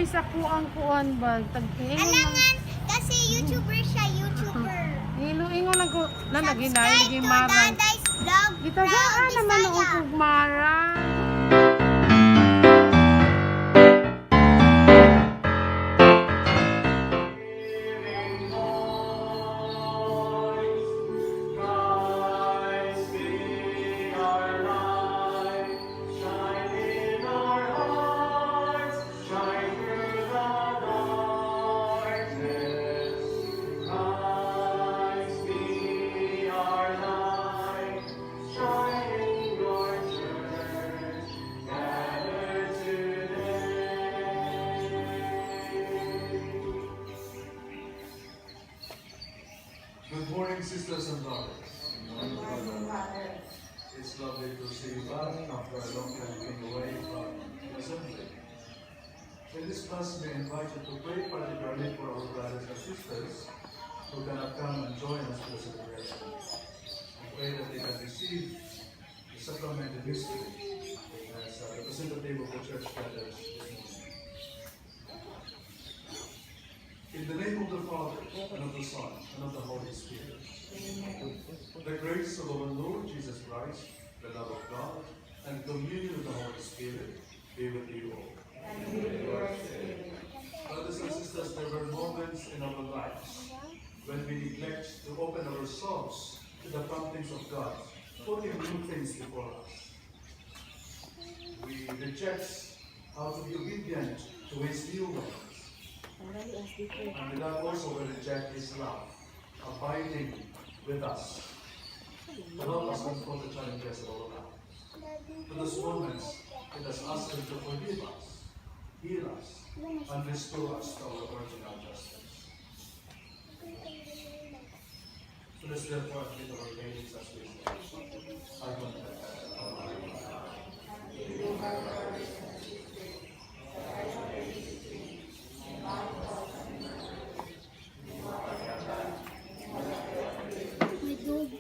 Kaluoy sa kuang kuan ba? Tag ingon lang. Alangan, kasi YouTuber siya, YouTuber. Ilo ingon lang ko na naginay Subscribe lagi to marang. Daday's Vlog from Gitagaan naman Bisaya. og kog marang. Christ be our light, shine in our hearts, shine through the darkness. Christ be our light, shine in your church, gathered today. Good morning, sisters and brothers. It's lovely to see you back after a long time being away from the assembly. In this class, we invite you to pray particularly for our brothers and sisters who cannot come and join us for the celebration. We pray that they can receive the sacrament and mystery as a representative of the church gathers this morning. In the name of the Father, and of the Son, and of the Holy Spirit. The grace of our Lord Jesus Christ, the love of God, and communion with the Holy Spirit be with you all. And with your spirit. Brothers and sisters, there were moments in our lives when we neglect to open ourselves to the promptings of God, putting new things before us. We reject how to be obedient to His new ways. And with that also we reject His love, abiding with us, to help us confront the challenges of our lives. To those moments, let us ask Him to forgive us, heal us, and restore us to our original justice. So let's therefore admit our failings as we say, "I confess." My dog.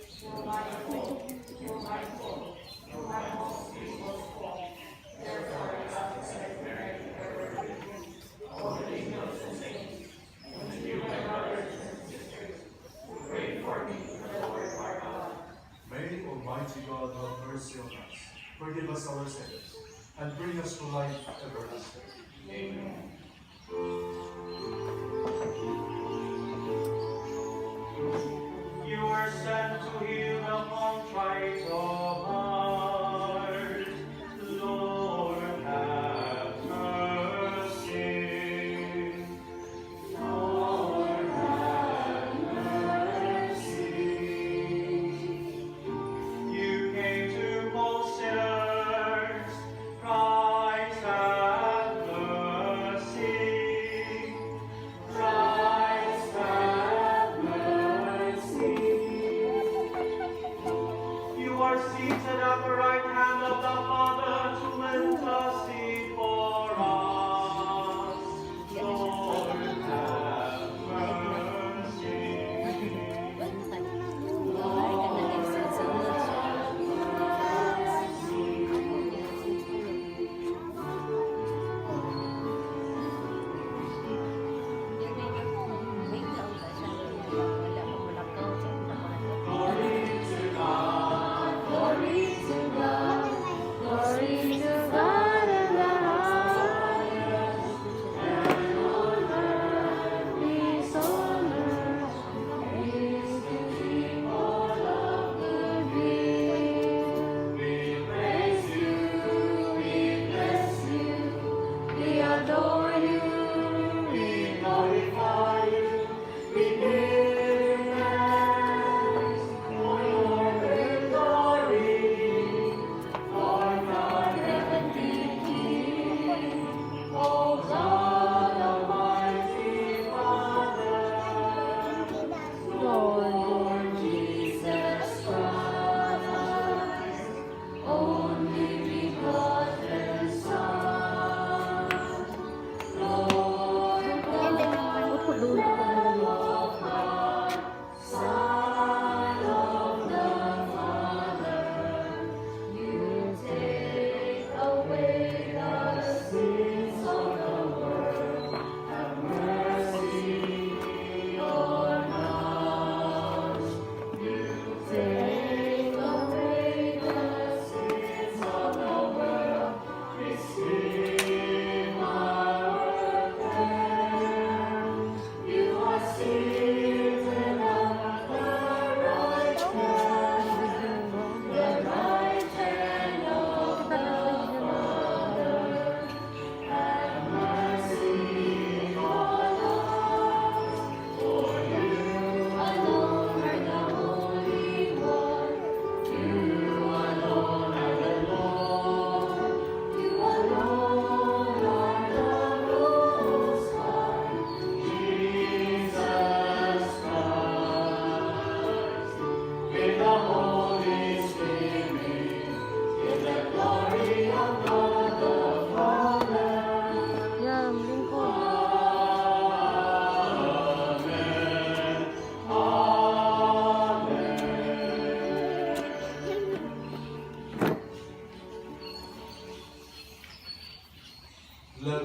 My dog. May Almighty God have mercy on us, forgive us our sins, and bring us to life everlasting. Amen. You were sent to heal the contrite of heart. Lord, have mercy. Lord, have mercy. You came to call sinners. Christ, have mercy. Christ, have mercy. You are seated at the right hand of the Father to intercede for us. Lord, have mercy. Glory to God. Glory to God. Glory to God in the highest. And on earth, peace on earth, peace to people of good will. We Praise you, we bless you, we adore you, we glorify you. We give thanks for your victory. Lord God, Heavenly King, O God Almighty Father. Lord, Lord Jesus Christ, only begotten Son.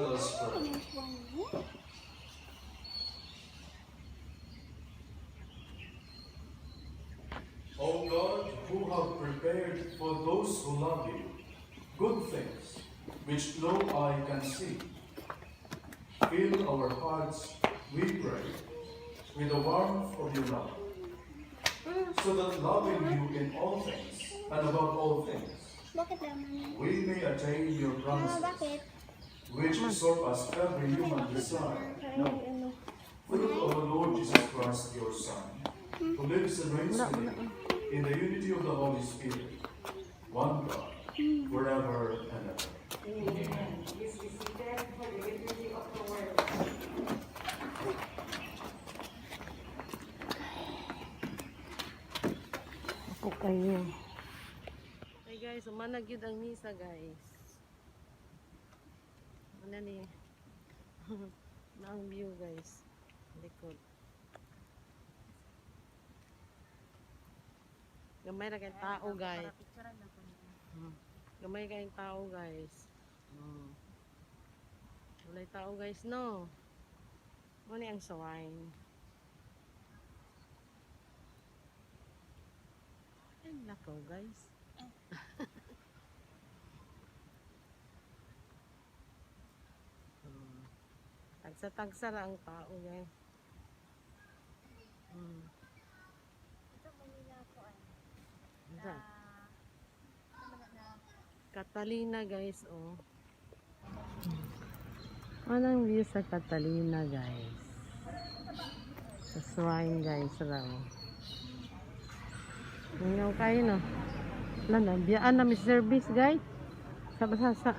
Let us pray. O God, who have prepared for those who love you good things which no eye can see, fill our hearts, we pray, with the warmth of your love, so that loving you in all things and above all things, Bakit naman? we may attain your Mama, promises, bakit? which surpass every human desire. Ano? Through our Lord Jesus Christ, your Son, who lives and reigns with you in the unity of the Holy Spirit, one God, forever and ever. Amen. Please be seated for the liturgy of the word. Ako kayo. Okay guys, umanag yun ang misa, guys. Ano ni? Na ang view, guys. Likod. Gamay ra kay tao, guys. Gamay kayong tao, guys. Walay tao, guys, no. Mao ni ang shrine. Ay, lakaw, guys. Tagsa-tagsa ra ang tao, guys. Ito Manila po ay. Unsa? Catalina, guys, oh. Anong view sa Catalina, guys? Sa shrine, guys, ra, oh. Mingaw kayo, no? Wala na, biyaan na may service, guys. Sa sa sa.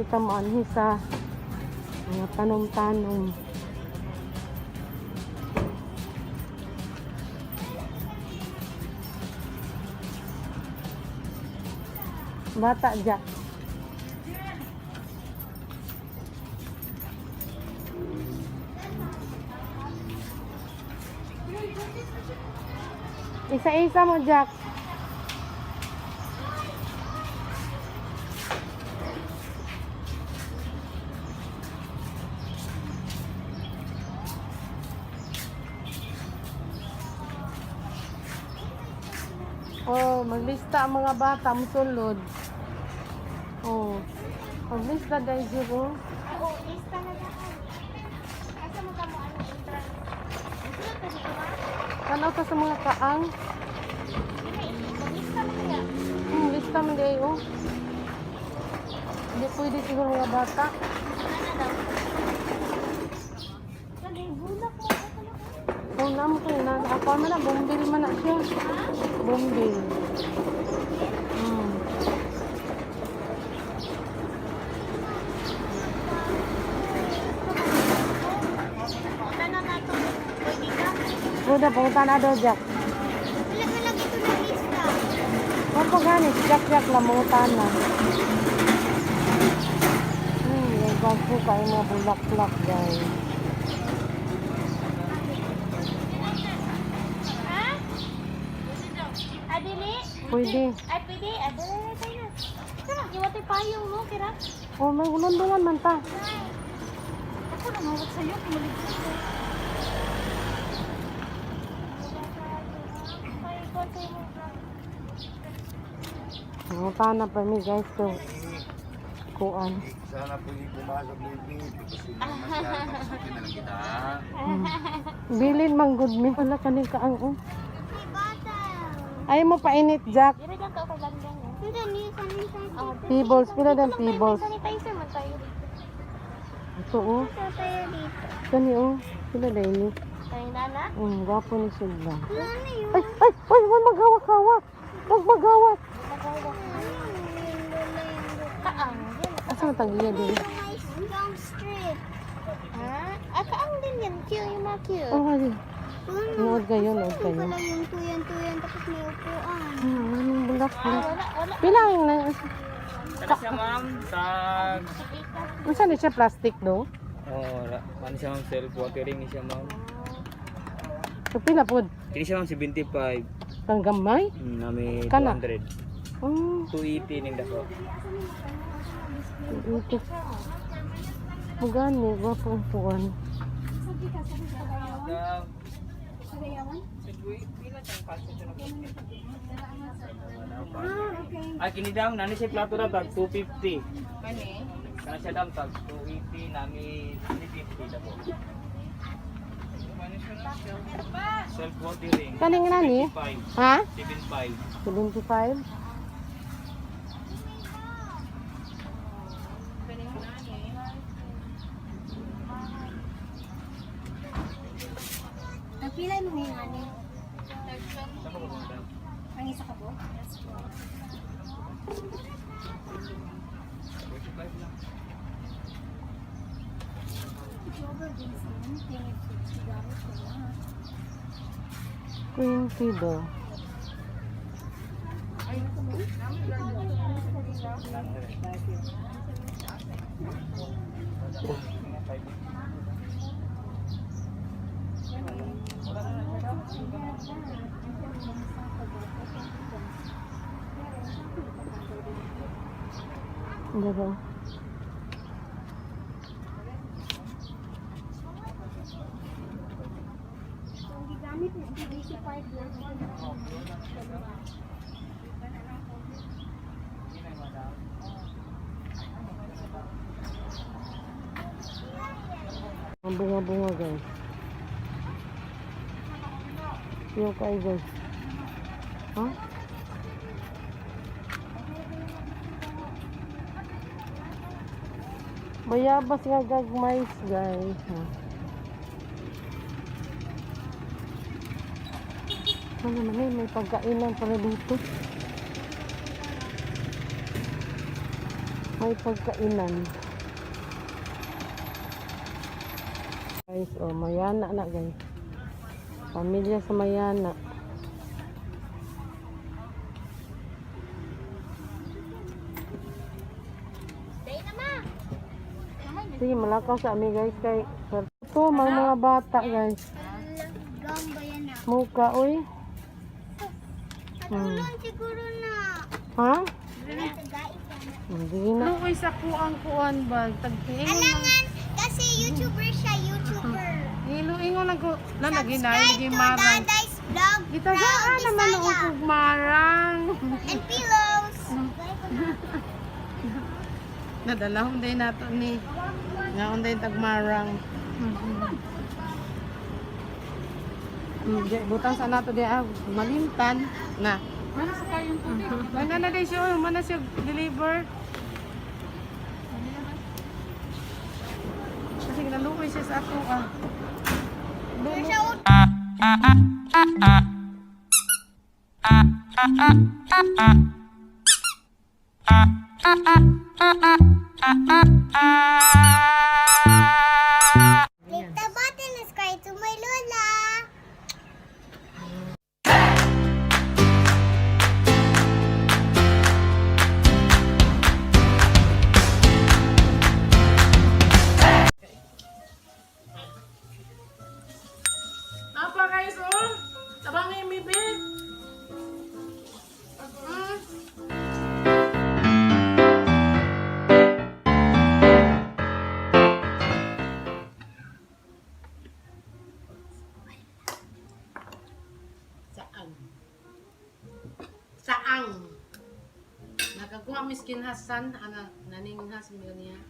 Dito mo anhi sa mga tanom-tanom. Bata, Jack. Isa-isa mo, Jack. Oh, maglista ang mga bata, musulod. Oh. Maglista guys yun, oh. Oo, lista na daan. Asa mo ka mo ano entrance? Gusto ka dito ba? Tanaw ta sa mga kaang. Dili, maglista mo kaya. Lista man di ay, oh. Hindi pwede siguro mga bata. Ano daw? Kali bulak mo ko pala. Oh, namo kayo na. Ako man na, bombil man na siya. Bombil. Tanan na to. Pwede ka. Buda, punta na daw, Jack. Wala ka lang ito na lista. Kung pa gani, si Jack Jack lang, mangutan na. Yung gwapo kayo mga bulaklak, guys. Ha? Adili? Pwede. Ay, pwede. Adili tayo. Tara, iwatay payong mo, kira. Oh, may ulundungan man ta. Ako nangawat sa'yo, kumulig ko. Mangutan na pa mi, guys. So, kuan. Sana pwede pumasok, baby. Kasi masyado makasukin na lang kita, ha? Bilin man good mi. Wala kaning kaang, oh. Ay mo painit, Jack. Diri lang ka kay landong. Hindi, ni sanitizer. Peebles, pila dan peebles. Sanitizer man tayo dito. Ito, oh. Tayo dito. Kani, oh. Pila dahil ni. Tayo nana. Gwapo ni sila. Wala na yun. Ay, ay, ay, huwag maghawak-hawak. Huwag maghawak. Kaang. Asa man tagiya din? Long Street. Ha? Ah, kaang din yan. Cute yung mga cute. Oh, ay. Nood kayo, nood kayo. Wala yung tuyan-tuyan tapos may upuan. Anong bulaklak? Wala, wala. Pila ang na... Tara siya ma'am, tag... Unsa ni siya plastic do? Oo, wala. Ano siya ma'am, self-watering ni siya ma'am. So pila pod? Kini siya ma'am, 75. Kang gamay? Nami Kana? 200. Oh, 280 ning dako. ito. Mugani, gwapo ang tuwan. Ay, kini dam, nani siya plato ra tag 250. Kani? Kana siya dam tag 280, nami 350 dako. Self-watering. Kaning nani? 5, Ha? 75. 75? Nagpilay mo ngayon, ani? Ang isa ka po? Twenty do. Diba? Ang gigamit na PVC pipe lang. Ang bunga-bunga guys. Yung kay guys. Ha? Bayabas nga gagmays guys. Ha? Ano naman eh, may pagkainan pala dito. May pagkainan. Guys, oh, Mayana na, guys. Pamilya sa Mayana. Dahil na ma. Sige, malakaw sa ami, guys, kay ito, may mga bata, guys. Gamba yan na. Muka, uy. Katulon siguro na. Ha? Tagait na. Hindi na. Lukoy sa kuang-kuan ba? Tagpiingon lang. Alangan, kasi YouTuber siya, YouTuber. Iluingon lang ko. Na, naginay, Subscribe naging to marang. Daday's Vlog, Gitagaan Proud naman ang Bisaya. ukog marang. And pillows. Nadalahon din nato ni. Ngaon din tagmarang. Di, butang sa nato di ah, malimtan na. Mana sa kayong tubig? Mana na din siya, oh, mana siya deliver. Kasi ginaluoy siya sa ato ah. Siya Click the button and subscribe to my Lola. Apa guys, oh? Tabang ni Bibi. Saang. Saang. Nakakuha miskin Hasan, ana naning has niya.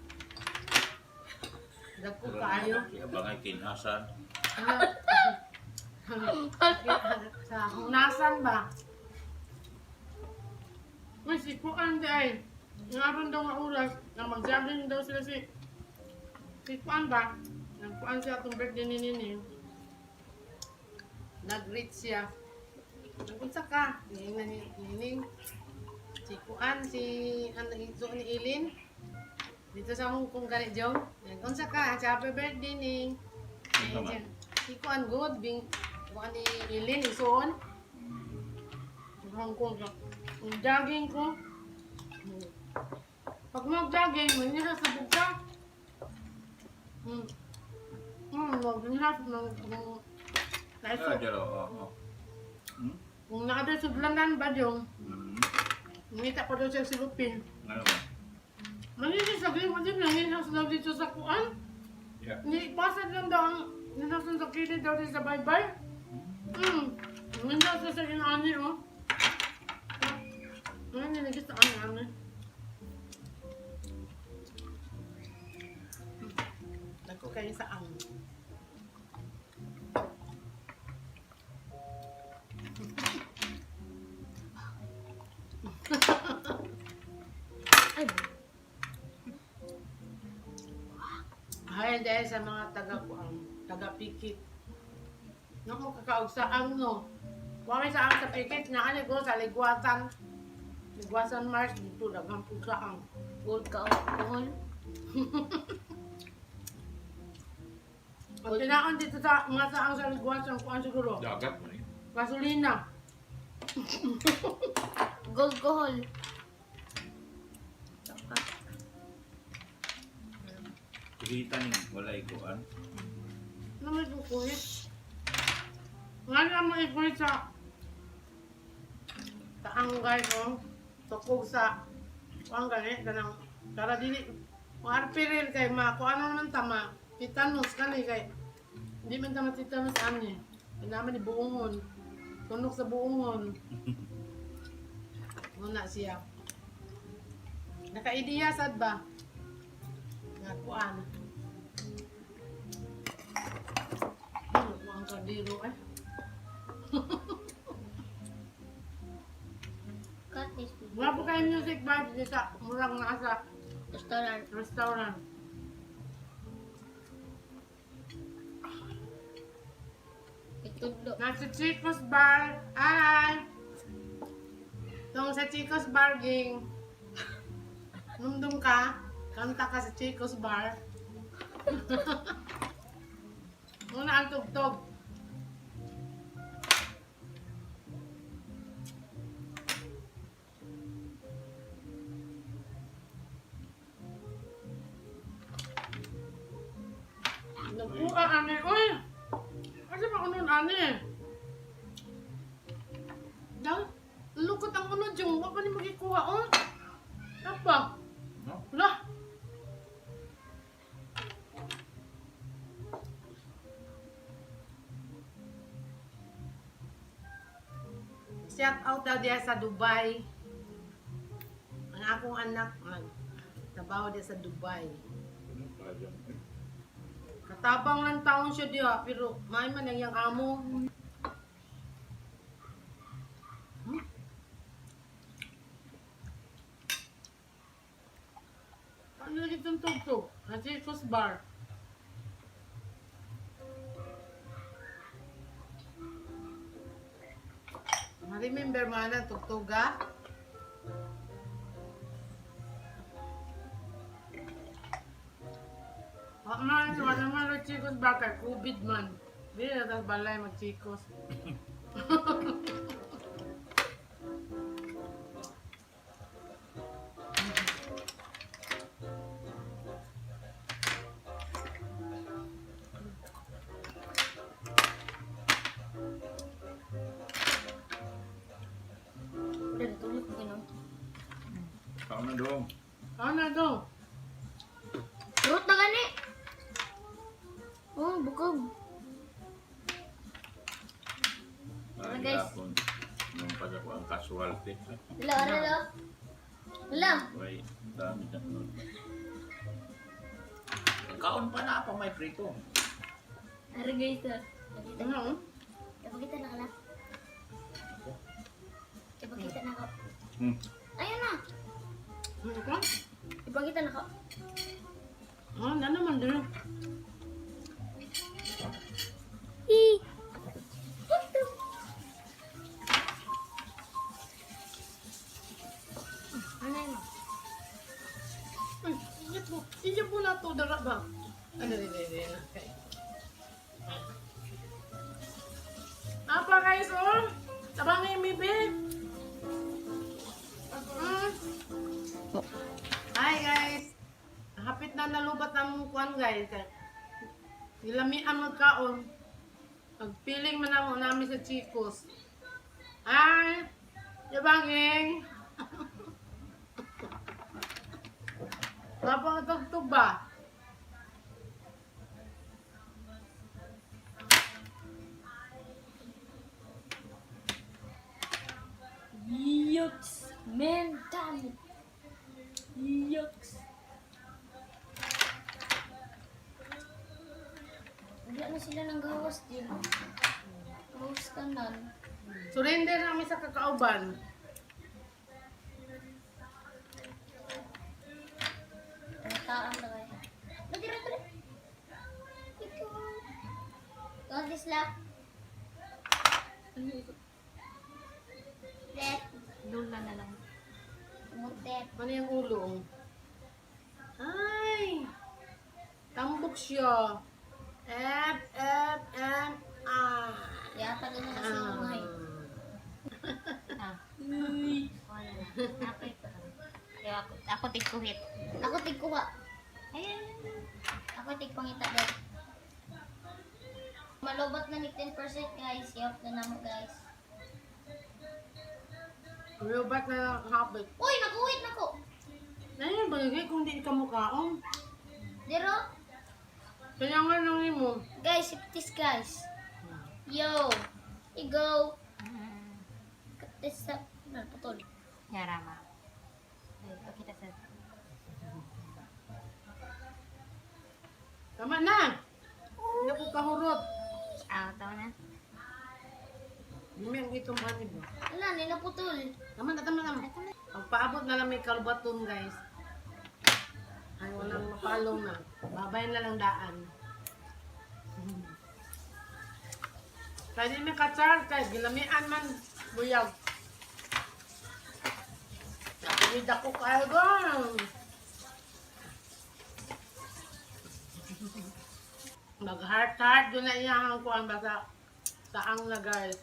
Dagko kaayo. Abangay kinhasan. Sa hunasan ba? Uy, si Kuan di ay. Ngaron daw nga oras, na mag-jogging daw sila si si Kuan ba? Nagkuan siya atong birthday ni Nini. Nag-reach siya. Nagunsa ka? Nining na ni Nining. Si Kuan, si ano, iso ni Ilin. Dito sa Hong Kong gani Jong. Nagunsa ka? Happy birthday, Ning. Si Kuan good, bing kuan ni Ilin isuon. Hong Kong ka. Ang jogging ko. Pag mag-jogging, manira sa bugka. Magnihas, mag... Ah, jalo, oo. Kung nakadal sa Blandan ba yung, ngita pa daw siya sa Lupin. Ano ba? Manihas sa gilid, hindi nanginihas daw dito sa kuan. Yeah. Niipasad lang daw ang ninasan sa kilid daw dito sa baybay. Nanginihas na sa inaani, oh. Ano nilagay sa ani-ani? Nagko kayo sa ang. Ay, dahil sa mga taga kuang, taga pikit. Naku, kakaog sa ang no. Wa may saang sa pikit na ano ko sa Ligwasan. Ligwasan Mars dito daghang pud saang. Gold ka, gold. Pag tinaon dito sa mga saang sa Ligwasan kuan siguro. Dagat mo ni. Gasolina. Gold gold. Kulita ni walay kuan. Ano may kukulit? Nga na mo ikulit sa taang guys, oh. Tukog sa kuan gani kanang para dili maarpiril kay ma kuan ano naman tama tetanus kani kay hindi man tama tetanus ani naman ni buongon tunok sa buongon muna siya naka-ideya sad ba nga kuan. Ano ang kardiro eh. Cut this Wala po kayo music vibes dito sa murang nasa restaurant. restaurant. Itudlo. Nasa Chico's Bar. Hi! Itong sa Chico's Bar, ging. Numdum ka, kanta ka sa Chico's Bar. Una ang tugtog. Nagkuha ani, uy! Asa pa kunon ani? Dang, lukot ang unod yung wa pa ni magikuha, oh. Apa? No? Lah. Shout out daw diya sa Dubai. Ang akong anak nagtrabaho diya sa Dubai. Katabang lang taon siya diya, pero may man ang iyang amo. Ano lagi itong tugtog? Nasa Chico's Bar. Ma-remember mo na tugtuga? Wa man, wala man lo Chico's Bar kay COVID man. Di na tas balay mag Chicos. Wala, natulog ko gano'n. Kao na dong. Ano na do? Rot na gani! Oh, bukog. Ay, guys. hapon. Nung pag ako ang casualty. Wala, wala, wala. Way, dami na nun. Kaon pa na pa may prito. Ara guys, ah. Pakita. Ano? Ipakita na ka lang. Ipakita na ko. Hmm. Ayun na! Ano ka? Ipakita na ko. Ah, na naman din. Hee! What the? Ano yun? Ay, iya po. Iya po na to, dara ba? Ano rin, rin, rin. Okay. Apa guys, oh? Tabang yung mibi. Hi guys. Hapit na nalubat ang kuan guys. Nilamian magkaon. Pagpiling man ako namin sa Chicos. Hi! Yabanging! Napakatugtog ba? Yucks! Man, damn it! Yucks! Wala na sila ng gawas din. Gawas tanan. Surrender namin sa kakauban. Pamataan na kayo. Natira, tira. Ito. Got this la. Let. Lula na lang. Muntet. Ano yung ulo? Ay! Tambok siya. F, F, M, I. Yata ganyan kasi yung mga Ah. Wala na. Ako ito. Kaya ako, ako tigkuhit. Ako tigkuha. Ayan. Ako tigpangita din. Malobat na ni 10% guys. I-off na namo guys. Lubat na habit. Uy, naguhit na ko. Ano yung bagay kung di ka mukhaon? Dero, Kaya nga lang mo. guys, this guys. Yo, you go. Cut this up. Ano, putol. Yarama. Ay, pakita sa... Tama na! Hindi ako kahurot. Ah, tama na. Hindi ang itong ani ba? Wala, ninaputol. Tama na, tama na. Pagpaabot na lang may kalbaton guys. Ay, walang mapalong na. Babay na lang daan. Pwede may katsar, kay gilamian man buyag. Nakawid ako kayo. Mag-heart heart yun na iya ang kuan basta saang na, guys.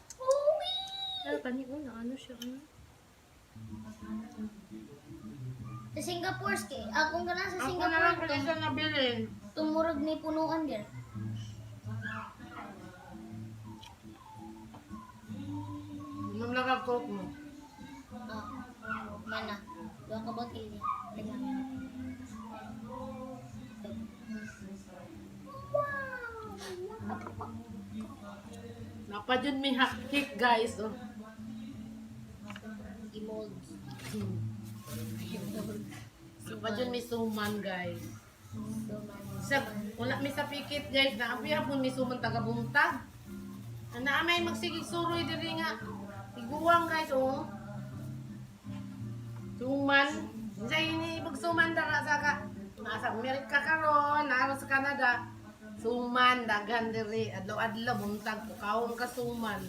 Ay, kani una, ano siya? Ano? Sa Singapore, ski. Akong gana sa Ako na lang Singapore, pwede siya nabilin. tumurog ni punuan dir. Inom lang ang coke mo. Ah, mana. Duha ka bottle ni. Teka. Wow! Napa dyan may hot cake, guys. Oh. Gimold. Napa dyan may suman, guys. Suman. Sa, wala may sa pikit, guys. Naabi hapon may suman taga-buntag. Ana may magsigig suroy diri nga. Iguwang, guys, oh. Suman. Sa ini ibig suman dara sa ka. Nasa Amerika karon, naa sa Canada. Suman daghan diri adlaw-adlaw buntag pukawon ka suman.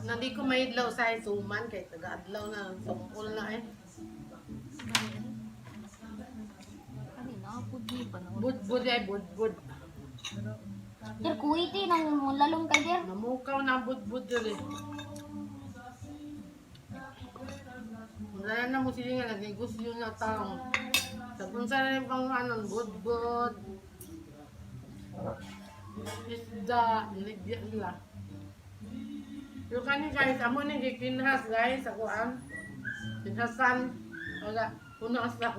Nandi ko mahidlaw sa suman kay taga-adlaw na sumpol na eh. Kanina, pud ni pa na. Budbud ay budbud. Dir kuwiti nang lalong kay dir. Namukaw na ang budbud diri. Wala na mo sila nga nagnegosyo na tao. Sa kung saan na yung pang ano, budbud. Isda, niligyan nila. Pero kani guys, amo ni gikinhas guys sa kuan. Kinhasan. Wala, punasan.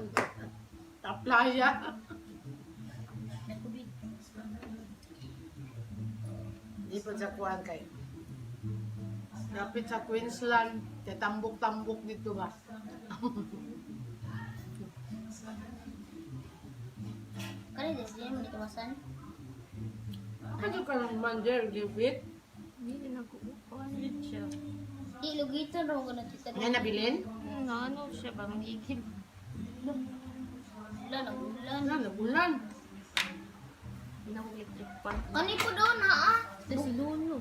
Taplaya. Di pa sa kuan kay. Lapit sa Queensland, kay tambok-tambok dito ba? Kani dir di mo dito masan. Ako ka lang man there, give it. Hindi na ko. Ano siya? Di lugiton raw ko na tita. Nga nabilin? Ano siya ba? Magigil. Ulan, ulan. Wala, nagulan. Hindi na ko electric pan. Kani po doon ha ah. Ito si Lolo.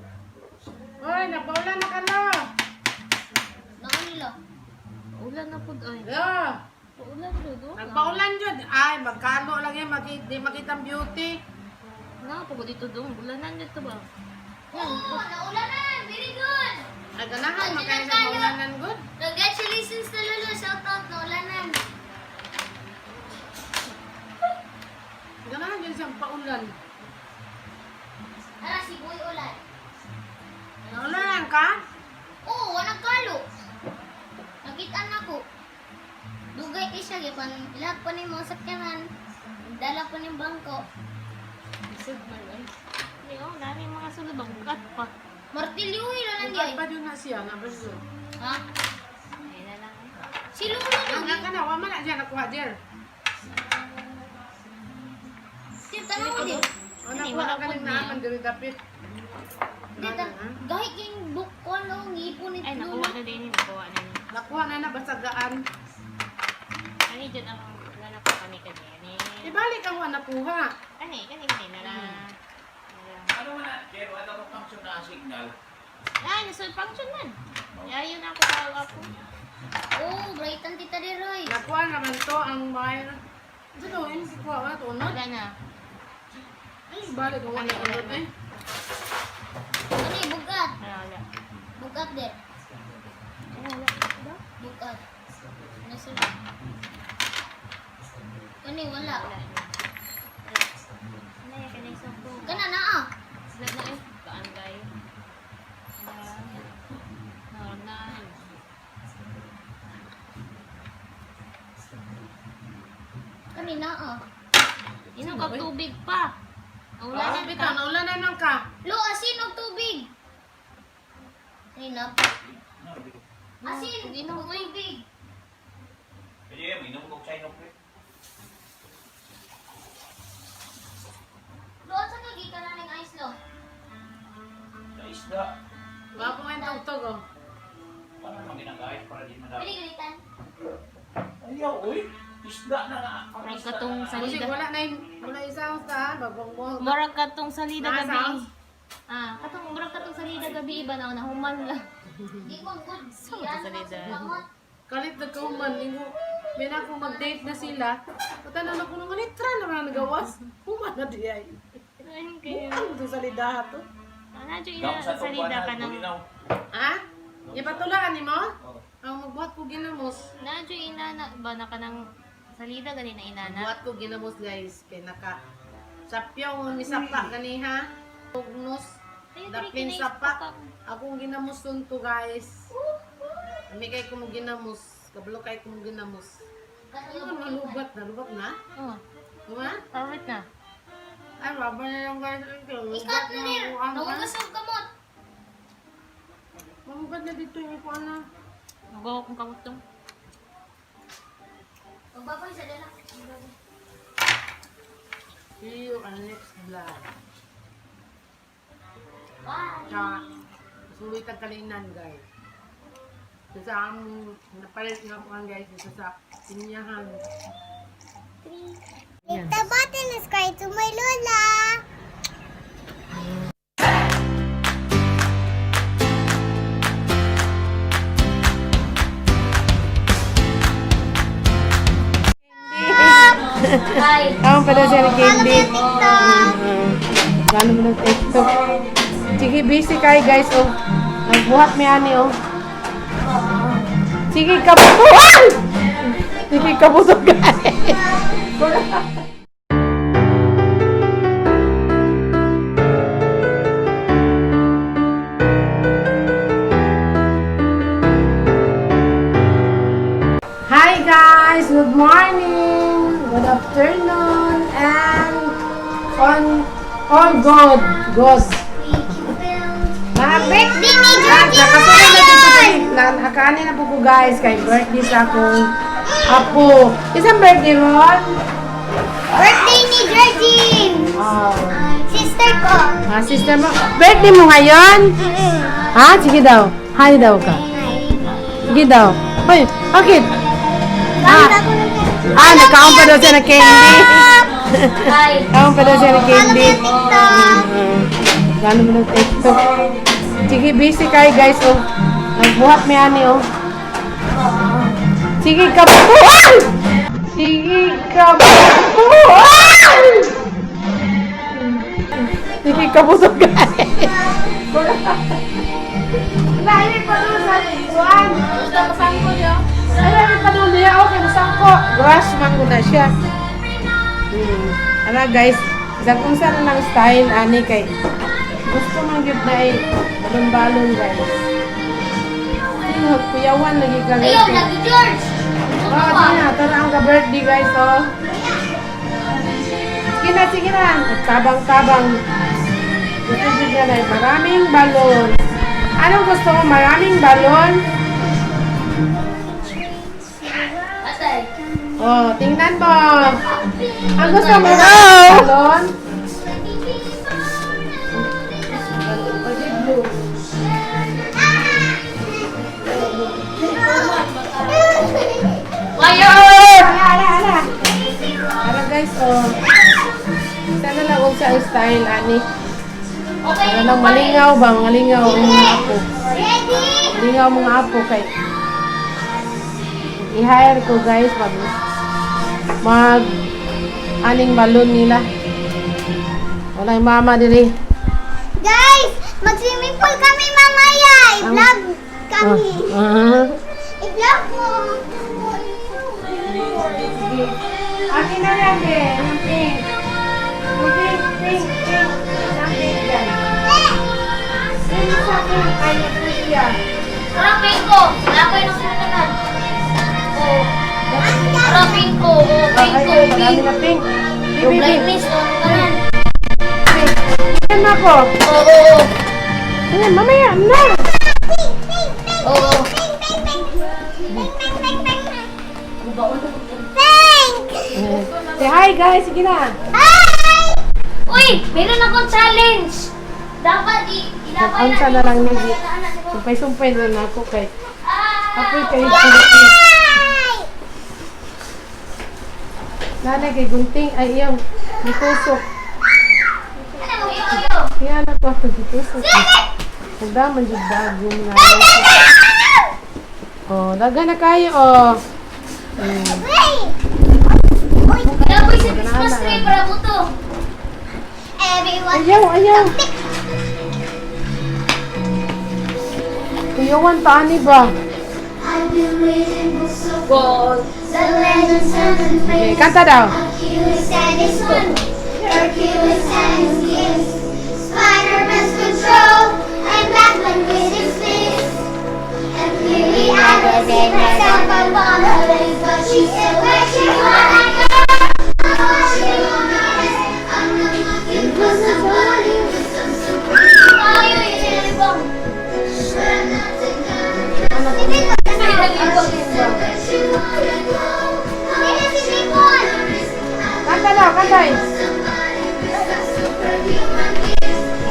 Oy, napaulan na ka na! Naka nila. Ulan na pud ay. Yeah. Ulan Lolo. Nagpaulan yun. Ay, magkano lang yan, di makita ang beauty. Na po dito doon. Ulanan dito ba? Oh, naulanan. Very good. Ay, ganahan, magkaya sa maulanan, good. Congratulations to Lolo. Shout out naulanan. Ganahan yun siyang paulan. Ara si Boy ulan. Naulanan ka? Oo, walang kalo. Nakita na ko. Dugay kay siya gipan ilak pa ni mga sakyanan. Dala pa ni bangko. Isod man ay. Hindi oh, nani mga sulod bang bukat pa. Martilyo ila lang Bukat di. pa yun na siya, na ba siya? Ha? Ay na lang. Eh. Si Lolo Ang jud. ka na, wala na siya nakuha, Jer. Si tanaw di. O, Hindi, nakuha wala ka po ng niya. naaman diri dapit. Di ta gahit king book ko no ngipon ni Ay, Lolo. nakuha na din. Nakuha na din. Nakuha na na, basagaan. Ani dyan ang wala ko kani kani. Ani. Ibalik ang wala nakuha. Kani kani kani na lang. Ano man na, Jero, ano mo function na ang signal? Ah, nasa function man. Ayaw na ako tawag ako. Oh, bright ang tita di Roy. Nakuha naman to ang wire. Ito to, yun si kuha wala to, unod. Wala na. Ay, balik ang wala unod eh. Kani bugat. Wala, wala. Bugat der. Ay, wala. Wala. Bugat. Nasa Kani wala. Wala na. Ano yan, kanay sa ko. Kana naa. Wala na eh. Kaan kayo? Wala. Wala na. Kani naa. Inom ka tubig pa. Wala Ah, na bitaw, ka. naulanan lang ka. Lo asin og tubig. Kani na. Asin Inom og tubig. Pwede, minum ko sa inok eh. Lo sa ka gikan na ning ice lo. Sa isda. Wala ko ngayon tugtog, oh. Paano naman ginagayos para di Pili madami? galitan. Ayaw, uy. Isda na nga. Ang Murag isda katong na nga. Kasi salida. wala na yung, wala isang sa, bagong mo. Murag katong salida Nasa gabi. house? Ah, katong murag katong salida gabi iba na nahuman lang. Di ko good. Sa Yan salida. ang kamot. Kalit na kauman, lingo. May na kung mag-date na sila. Patanong ako nung litra naman ang nagawas. Humana di ay. Ayun kayo. Ang to sa lidaha to. Ana jud ina salida ka ng Ha? Ipatulaan ni mo? Ang magbuhat ko ginamos. Na jud ina na ba na ka ng salida gani na inana. Buhat ko ginamos guys. Kay naka sapyaw misapa kaniha. Tugnos. Ayun, Dapin kinais sapa. pa. Akong ginamos to guys. Ami kay ko mo ginamos. Kabalo kay ko mo ginamos. Ano nalubat na? Lubat na? Oh, Diba? perfect na. Ay, rubber na lang guys. Ay, kaya lubat Ikat na na nir. ako. Ano ka? Nagugasog kamot. Mahugat na dito yung ikuan na. Magawa kong kamot tong. Magbaboy sa dala. See you on next vlog. Bye. Tsaka, sulit ang kalinan guys. Dito sa among, napalit nga po ang guys dito sa inyahan. Click the button and subscribe to my lola. Hi. Tama pala siya ni Candy. TikTok. Gano mo ng TikTok. Sige, busy kayo guys. Oh. Nagbuhat mi ani oh. Sige, kabutuan! Sige, kabutuan guys. Hi guys! Good morning! Good afternoon! And on all good. Good. Mga Birthday ni Ah, Georgie nakasunod na dito ngayon! Nakakaani na po ko guys kay birthday sa akong apo. Isang birthday ron? Birthday ni Georgie! Oh. Sister ko. Ah, sister mo. Birthday mo ngayon? Ha? Sige daw. Hi daw ka. Sige daw. Hoy, bakit? Ah, ah nagkaon pa daw siya ng candy. Hi. Kaon pa daw siya ng candy. TikTok. Gano mo ng TikTok. Sige, busy kayo guys. Oh. Nagbuhat mi ani oh. Sige, kabutuan! Sige, kabutuan! Sige, kabutuan guys. Lahi pa doon sa kuan. Masangko niya. Ay, lahi pa doon niya. Okay, masangko. Brush man ko na siya. Ala guys, isang unsa na lang style ani kay gusto man gyud na ay balon-balon guys. Tingog kuyawan lagi ka guys. Ayaw, lagi George. Oh, sige na, tara ang ka-birthday guys oh. Sige na, sige na. Tabang-tabang. Gusto gyud na ay maraming balon. Anong gusto mo? Maraming balon? Atay. Oh, tingnan mo. Ang gusto mo maraming balon? O, di blue. Fire! Ala, ala, ala. Ara guys, oh. Sana lang og sa style ani. Okay, Para lang malingaw ba, malingaw ang mga apo. Ready? Malingaw mga apo kay i-hire ko guys mag mag aning balon nila. Wala yung mama diri. Guys, mag-swimming pool kami mamaya. I-vlog kami. Ah. I-vlog mo. Sige. Akin na lang eh. Ang pink. Ang pink, pink, pink. Ang pink yan. Pink sa pink. Ay, ito siya. Parang pink ko. Wala ko yung nasunod. Oh. Parang pink ko. Oh, pink ko. Ay, marami Pink. na pink. Pink, Yung pink, black pink. miss. Oh, kanan. Pink. Tingnan mo ako. Oo, oo, Ayan, mamaya na. oo. Oo. Say hi guys, sige na. Uy! Meron akong challenge! Dapat ilabay Ang sana lang natin. nag- Sumpay-sumpay na lang ako kay Ah! Apoy kay Nanay kay gunting ay iyang gitusok. Ayo, ayo. Kaya na ko ako gitusok. Nagdaman jud bago mga. Oh, daga na kayo oh. Everyone. Ayaw, ayaw. Kuyawan pa ani ba? I've been waiting for so long. The legends and Okay, kanta daw. Hercules and his son, Hercules and his gifts, Spider-Man's control, and Batman with his fist. And clearly I was in myself upon her legs, but she said, where she wanna go, oh, she wanna is. I'm not looking for somebody with some superhero. She wanna go, oh, she wanna is. Kanta daw, kanta eh.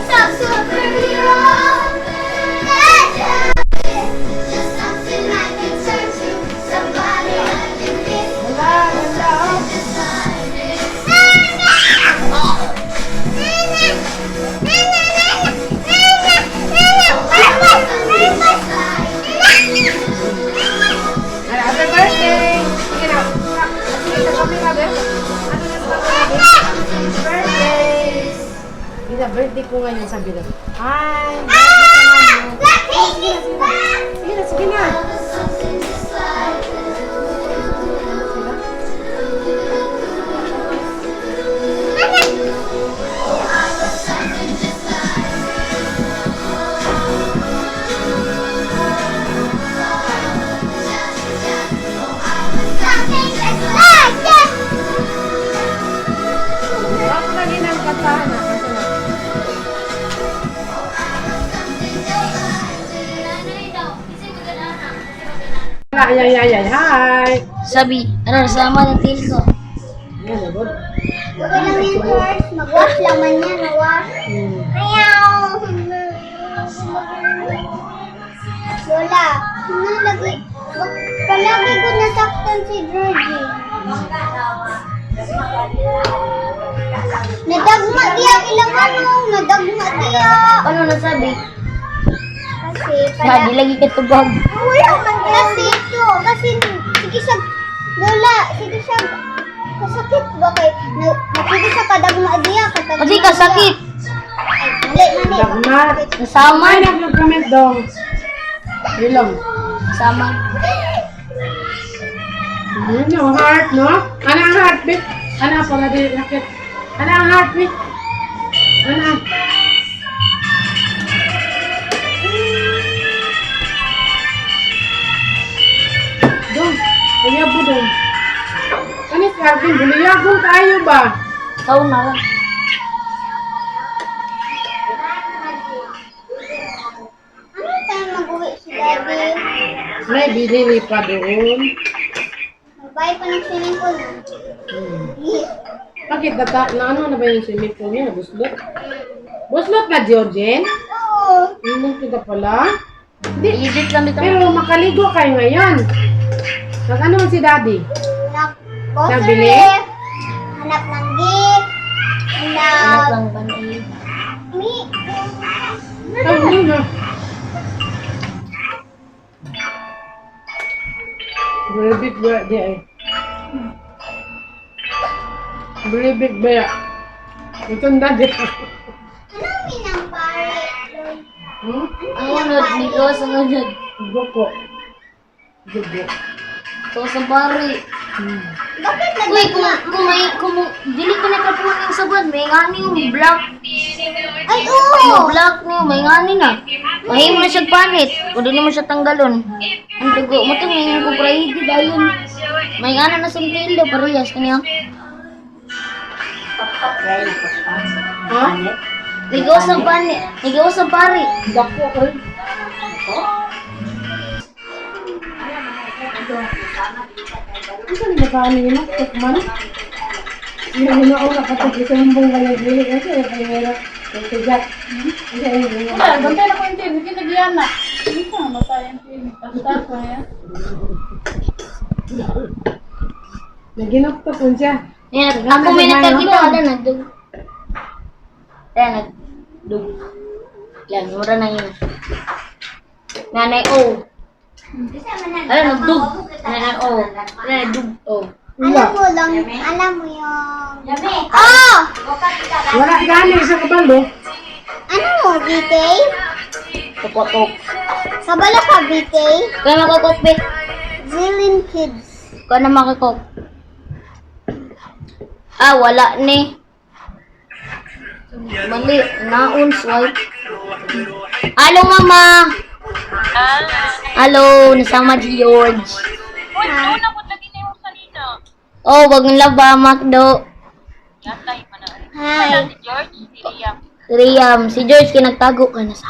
Some superhero. Just something I can turn to, somebody I can be. Wala, wala. Oh. Ay, happy birthday! Sige na. Sige sa camera, be. Ano na sa camera, be? Happy birthday! Sige na, birthday ko ngayon, sabi na. Hi! Birthday ko ngayon. Sige na, sige na. Ako lagi ng kantahan na. Kanta na. Ay, ay, ay, ay, hi! Sabi, ano, sama ng til ko. Ayan, nabod. Okay lang yan, Horse. Mag-wash lang man yan, mag-wash. Ayaw! Lola, nalagi, palagi ko nasaktan si Georgie. Nadagma diya ilang ano, nadagma diya. Ano nasabi? Kasi Sabi lagi ka tubag. Wala man kasi ito. Kasi sige siya, Lola, sige siya, kasakit ba kay, na, sige siya kadagma diya. Katagma Kasi kasakit. Ay, mali, mali. Dagma. Nasama. Ay, nag-comment dong. Ilong. Sama. Yung heart, no? Ano ang heartbeat? Ano pala di lakit? Ano ang heartbeat? Ano? Dong, kaya po dong. Ano si Alvin? Buliyagong tayo ba? Ikaw na lang. Ano tayo mag-uwi si Daddy? May binili pa doon. Magbayad pa ng swimming pool. Yeah. Bakit nata, na ano na ba yung swimming pool niya? Buslot? Buslot na, Georgine? Oo. Ano kita pala? Hindi. Legit lang dito. Pero makaligo kayo ngayon. Nag ano man si Daddy? Nag-grocery. Nabili? Hanap ng gift. Hanap Hanap. lang band-aid. Mi. Ay, hindi na. Believe ba di ay. Believe ba? Itong daddy. Anong minang pare? Hmm? Ang unod, Nikos, ang unod. Dugo. Dugo. Ito sa bari. Bakit Uy, nagdagma? kung may, kung, dili ko nakapunan yung sabon, may ngani yung black. Ay, oo! Yung black niyo, may ngani na. Mahimo na siya panit. O dili mo siya tanggalon. Ang dugo mo to, may ko prahidi dayon. May ngana na sa tilo, parehas kaniya. Ha? Ligaw sa panit, ligaw sa pari. Dako ko. Ano ni ba ni mo? Tukman. Yung una kapag isang buong kaya dili kasi ay primero. Kay Jack. Kasi ay Wala, bantay na ko yung TV. Kinagiyan na. Hindi ko matay yung TV. Basta ko yan. Naginoktok ko siya. Yan, ako may nakakita, wala nagdug. Ayan, nagdug. Yan, mura na yun. Nanay O. Ayan, nagdug. Nanay O. Nanay dug O. Alam mo lang, alam mo yung... Oh! Wala gani sa kabalo. Ano mo, BK? Tukok. Kabalo ka, BK? Kaya makakok, be. Zillion Kids. Kaya na makakok. Ah, wala ni. Mali, naon, swipe. Hello, mama! Hello, nasama si George. Oh, wag ng laba, Macdo. Hi. Riam, si George kinagtago ka na sa.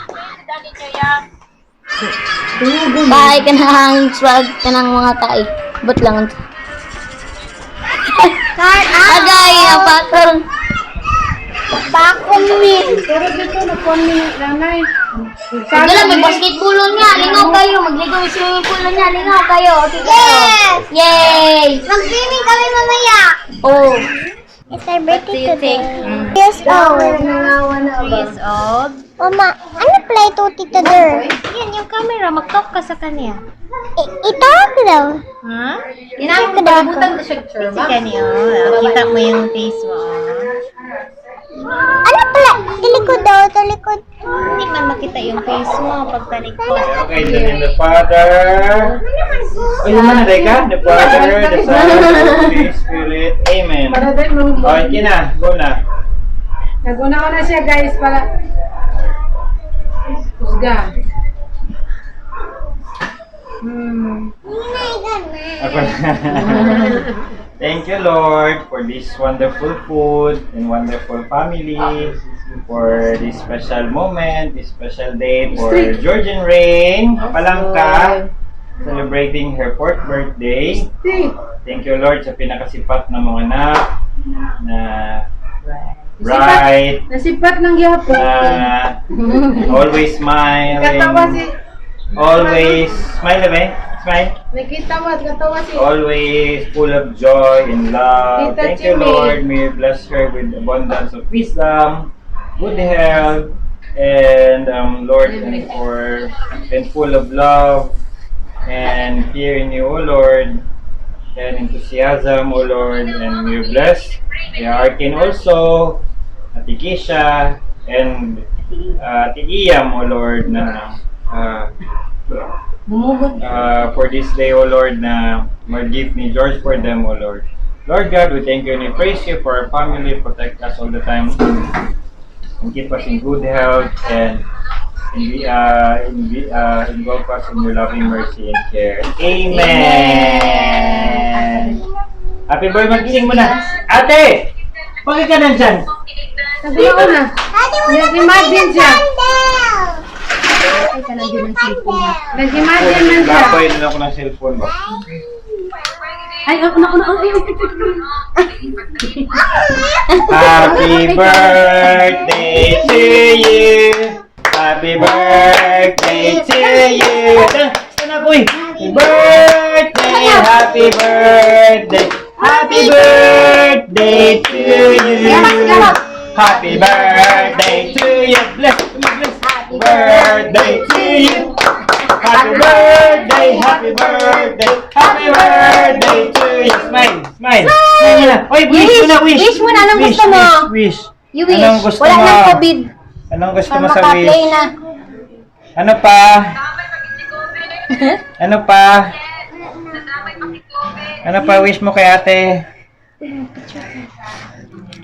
Kaay ka na ang swag ka ng mga kaay. Ba't lang? Car Agay, ang patong. Bakong me. Pero dito nakuha ni nanay. Sige lang, may basketball nga. Lingaw kayo. Magligaw yung swimming pool niya. Lingaw kayo. Okay kayo. Yes! Yay! Mag-swimming kami mamaya. Oh. It's our birthday today. Years old. Years old. Mama, ano play to Tito Der? Yan, yung camera, mag-talk ka sa kanya. Itawag ko daw. Ha? Itawag ko daw. Si kanya, oh. Kita mo yung face mo. Oh. Ano pala? Talikod daw, talikod. Hindi man makita yung face mo pag talikod. Okay, in the name of the Father. Oh, yung mana ka? The Father, the Son, the Holy Spirit. Amen. Para din mo. Okay, kina. Go na. Naguna ko na siya guys para Kusga. Ako na. Thank you, Lord, for this wonderful food and wonderful family, for this special moment, this special day for Georgian Rain Palangka, celebrating her fourth birthday. Thank you, Lord, sa pinakasipat na mga anak na bright, Nasipat ng gyapon. na always smiling, Katawa si always smile, eh? Smile. Nakita mo at katawa si Always full of joy and love. Tita Thank you, Jimmy. Lord. May you bless her with abundance of wisdom, good health, and Lord, and for and full of love and fear in you, O Lord, and enthusiasm, O Lord, and may you bless the Arkin also, Ate Keisha, and Ate Iyam, O Lord, na for this day, O Lord, na mag-give ni George for them, O Lord. Lord God, we thank you and we praise you for our family. Protect us all the time and keep us in good health and involve us in your loving mercy and care. Amen! Happy birthday! Mag-gising mo na! Ate! Bakit ka nandyan? Naguna ko na. Daddy, wala pa Nag-imagine siya. candle. Nag-imagine man siya. Lapoy na ako ng cellphone ba? Ay, ako na, ako na, ay, ay, ay, ay. Happy birthday to you. Happy birthday to you. Stand, stand up, uy. Happy birthday, happy birthday, happy birthday to you. Happy birthday to you. Bless, bless. Happy birthday to you. Happy birthday, happy birthday, happy birthday to you. Smile, smile. Smile na. Oy, wish mo na, wish. Wish mo na, anong Wish, gusto mo? Wish, wish. You wish. Anong gusto Wala mo? nang COVID. Anong gusto Para mo sa maka-play wish? na. Ano pa? Ano pa? Ano pa wish mo kay ate?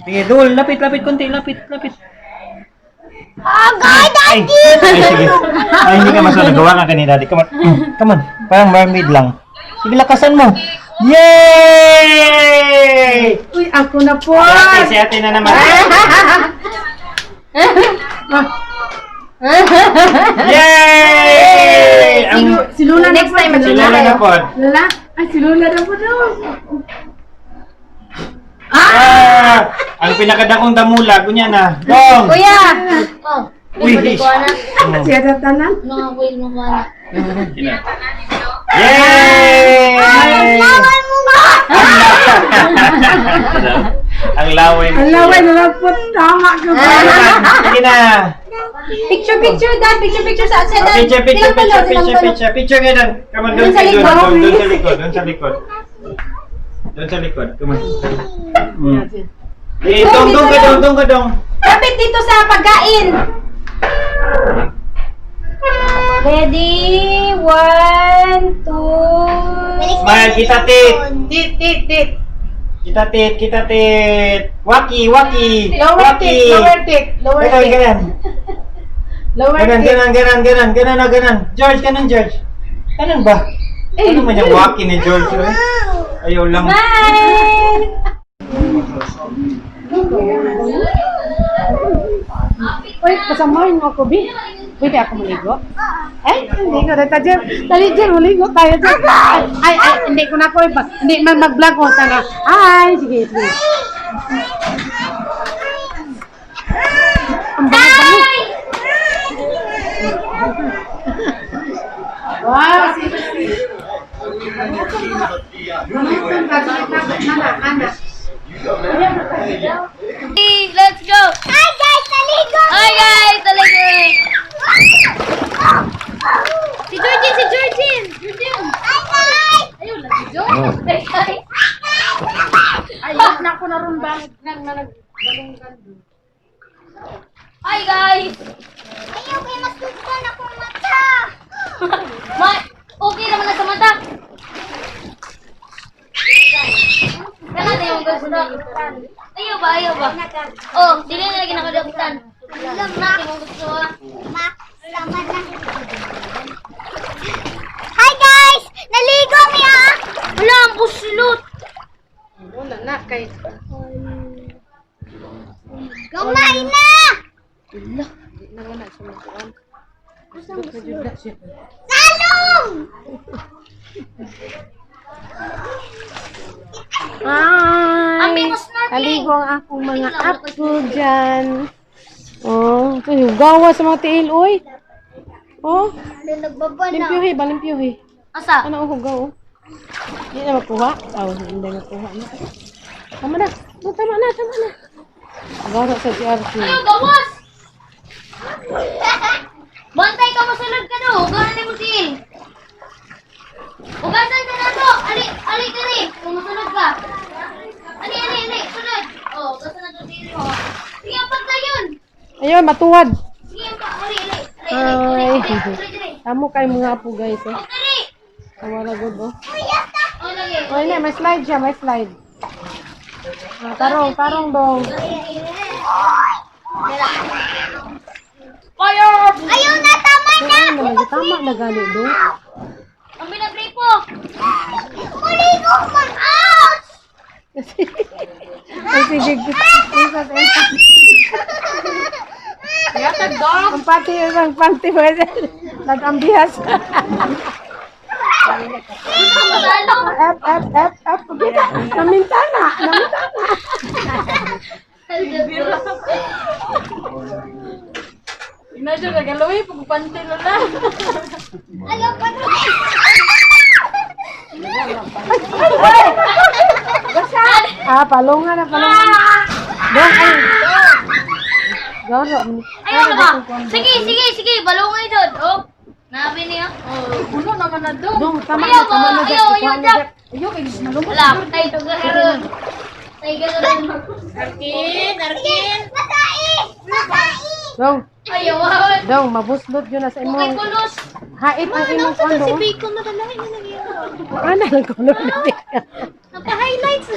Sige, Dul, lapit, lapit, konti, lapit, lapit. Agay, Ay, ay, sige. Ay, hindi ka masunod. Gawa ka kanina, daddy. Come on. Come on. Parang mermaid lang. Sige, lakasan mo. Yay! Uy, ako na po. Si ate, si ate na naman. Yay! Ang, Si Lula na Next po. time, si Lola na po. Lola? Ay, si Lola na po daw. Ah! Ang pinakadakong damula, gunya na. Dong! Kuya! Oh. Uy, Uy, ko na. Siya sa tanan. Mga kuya, mga kuya. Yay! Laway mo ba? Ang laway mo. Ang laway na lang po. Tama ka ba? Sige na. Picture, picture, dad. Picture, picture sa sa Ah, dad. picture, picture, Silang tulo, picture, silang picture, tulo. picture, picture ngayon. Come on, doon Doon sa doon, likod. doon, doon sa likod, doon sa likod. Doon sa likod. Come on. Eh, dong, dong ka, dong, dong ka, dong. Kapit dito sa pagkain. Ready? One, two. Smile, kita tit. Tit, tit, tit. Kita tit, kita tit. Waki, waki. Lower Waki. tit, lower tit, lower Ikaw, tit. ganun. Lower Ganun, tit. ganun, ganun, ganun, ganun, oh, ganun. George, ganun, George. Ganun ba? Ano man yung waki ni George, eh? Ayaw lang. Smile! Uy, pasamahin mo ako, Bi. Pwede ako maligo? Eh, hindi ko na. Jer, dali, Jer, maligo tayo, Jer. Ay, ay, hindi ko na ako. Hindi man mag-vlog ko. Tanga. Hi! Sige, sige. Ang bango-bango. Wow, sige, sige. Ana, ana. Hey, let's go! Hi guys, naligo! Hi guys! Talaga! Si Georgine! Si Georgine! Georgine! Hi guys! Ayun lang si George! Ay, ay! Ay, na ako na ron ba? Hi guys! Ayaw kay masugdan akong mata! Ma, okay naman na sa mata. Kana na yung gusto. Ayaw ba, ayaw ba? Oh, dili na lagi nakadaktan. Alam na yung gusto ah. Ma, sama na. Hi guys! Naligo mi ah! Wala, ang buslot. Wala na kay Gamay na! Di na wala siya magkuhan. Buslot na siya. Salong! Hi! Ang may snorkeling. Kaligo ang akong mga apo dyan. Oh, ito yung gawa sa mga tiil, oy. Oh, Nagbaba na. limpyuhi ba, limpyuhi? Asa? Ano ang hugaw, oh? Hindi na makuha. Oh, hindi makuha. Ano? Tama na. Oh, tama na, tama na. Gawa sa GRC. Ayaw, gawas! Bantay ka masulod ka do. Hugasan ni mo tiil. Hugasan ka na to. Ali, ali ka rin. Kung masulod ka. Ali, ali, ali. Sulod. Oh, hugasan na to tiil mo. Sige, ang pagdayon. Ayun, matuwad. Sige, ang pa. Ali, ali. Ali, ali, ali, Ay. ali, ali, ali. Tamo kay mga apo, guys, eh. Oh, dali. Tama na, good, oh. Oh, lagi. Oh, hindi, may slide siya, may slide. Ah, tarong, tarong dong. Fire! Ayaw na, tama na! Ay, naman, tama na gali dong. Ang binagripo. Muligo man! Ouch! Ay, sige. Isa, isa. Ang pati, ang panty, nag-ambihas. Gusto mo talo? F, F, F, F. Kita, namintana, namintana. Ina siya nagaloy, pagpante lola. Ayaw pa na. Ah, palungan na, palungan. Dong, ay. Goro. Ayaw na ba? Sige, sige, sige. Balungay doon. Oh. Nabi niya. Oh. Puno naman na doon. Dong, tama Ayaw na, tama ba? na. Ayaw, ayaw, Jack. Jack. Ayaw, kay malumot. Wala, patay to karon. Tay karon. Arkin, Arkin. Masai! Masai! Dong, Ayaw, wow. dong, mabuslot yun na sa Okay, imong kulos. hait ang imong kondo. Si Bacon na talaga na nangyari. Ano lang color na bacon? Nagpa-highlights.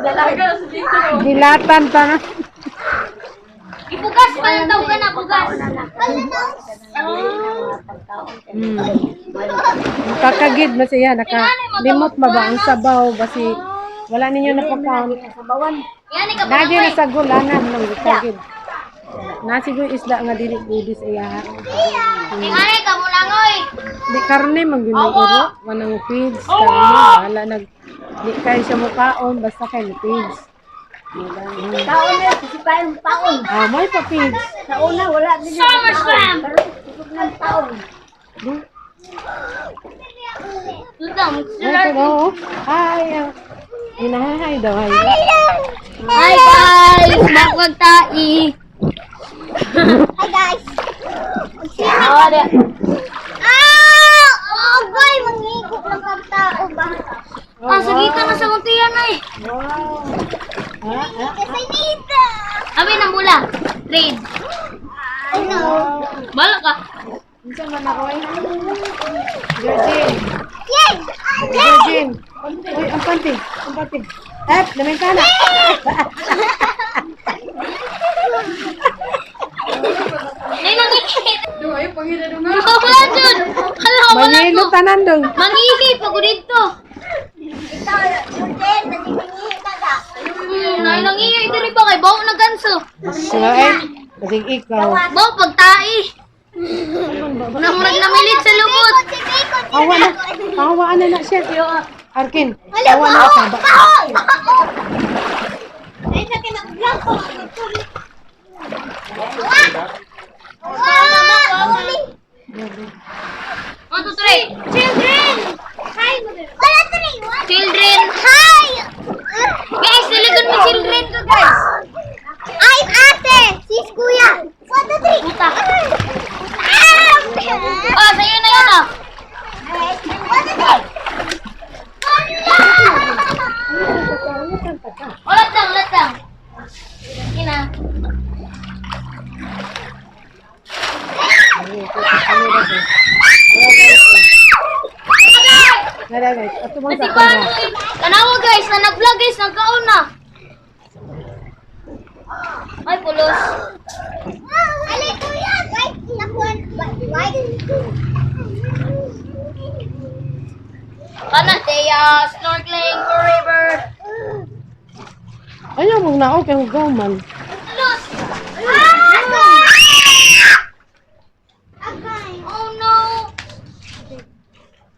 Dalaga si Bacon. Gilatan pa na. Ibugas pa lang daw ka na, bugas. Kakagid ba siya? Naka limot ba ba ang sabaw? Basi wala ninyo napakaon. Yan, ikaw Lagi na sa gulanan ng kagid. Nasigoy isda nga dili pwede sa iya. Ingani ka muna ngoy. Di karne man gyud ang iro, wanang feeds karne wala nag di kay siya mukaon basta kay ni feeds. Taon na, kasi pa yung taon. Ah, may pa feeds. Sa una, wala din yung Summer Slam! Pero kusog ng taon. Tutang, Ay, ito, oh. Hi. Ah. Hinahay daw hi. Hi guys! Bakwag tai. Hi guys! Awa Ah! Oh boy! Mangigop lang kang tao. Trade. Ano? Bala ka. Unsa man ako eh? Georgine. Yay! Georgine. Uy, ang panty. Ang panty. Eh, lamay ka na. Nay nangihit. Dong, ayaw pangira dong nga. Wala dyan. Hala, wala Mangilo to. tanan dong. Mangihi pa ko dito. Ikaw, Jordan, nasisingihi ka ka. Nay nangihi diri pa kay bawo na ganso. Sila eh. Kasing ikaw. Bawo pagtai. Namurag namilit sa lubot. Si Bacon, si Awa na. Awaan na na siya. Arkin. Wala, Awa na baho! sa Baho! Baho! Ay, sa kinag-vlog ko. Wah! Wah! 1, 2, 3. Children! Hi! Wala, three! One. Children. Hi! Guys, diligon mo children ko, guys. I'm ate! Sis kuya! One, two, three! Puta. Ah! Oh, sa'yo na yun ah. One, two, three! Ulat lang, ulat lang. Sige na. Dala guys. Ato bang sa Nasipa camera. Tanawa guys, na nag-vlog guys, nagkaon na. Ay, pulos. Alay, kuya! White! Nakuha! White! Kana, they snorkeling forever. Ayaw mong nao kay hugaw man. Pulos! Ah! Agay! Oh no!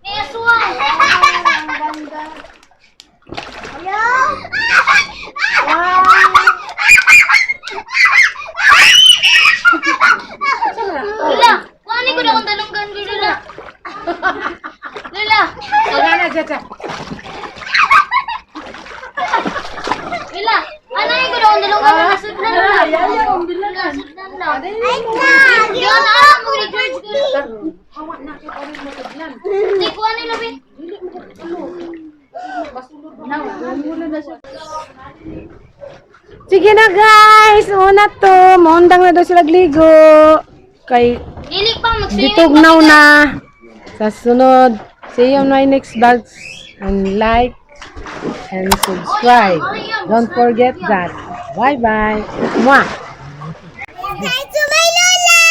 Niaswang! Hello? Lula! Kuhanin ko na akong dalunggan ko, Lula. Lula! Wala na siya. Siya. Lula! Anayin ko na akong dalunggan na nasudlan na. Ayaw, ang bilan. Nasudlan na. Ay, na! Yun, alam mo ni George ko. Awa na kay pare mo taglan. Hindi, kuhanin labi. Sige na guys, una to. Maundang na daw sila gligo. Kay Dili pa, mag-swimming gitugnaw na. Sa sunod, see you on my next vlog. And like and subscribe. Don't forget that. Bye-bye. Mwah! Subscribe to my Lola!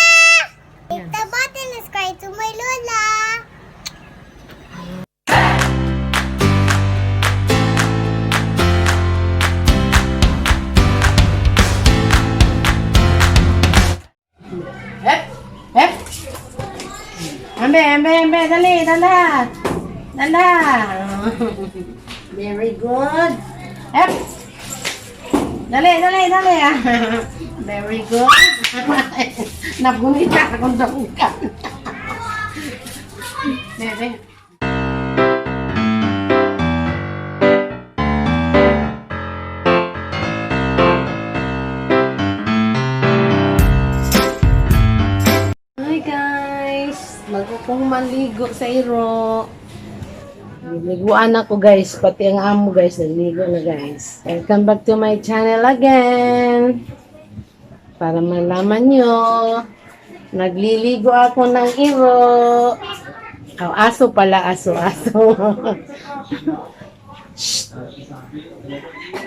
Hit the button and subscribe to my Lola! Hep! Hep! Ambe, ambe, ambe, dali, dala! Dala! Very good. Hep! Dali, dali, dali. Very good. Nagunita akong dangkan. Bebe. Hi guys! Bago kong maligo sa iro. Liguan ako guys, pati ang amo guys, naligo na guys. Welcome back to my channel again. Para malaman nyo, nagliligo ako ng iro. Oh, aso pala, aso, aso. Shh.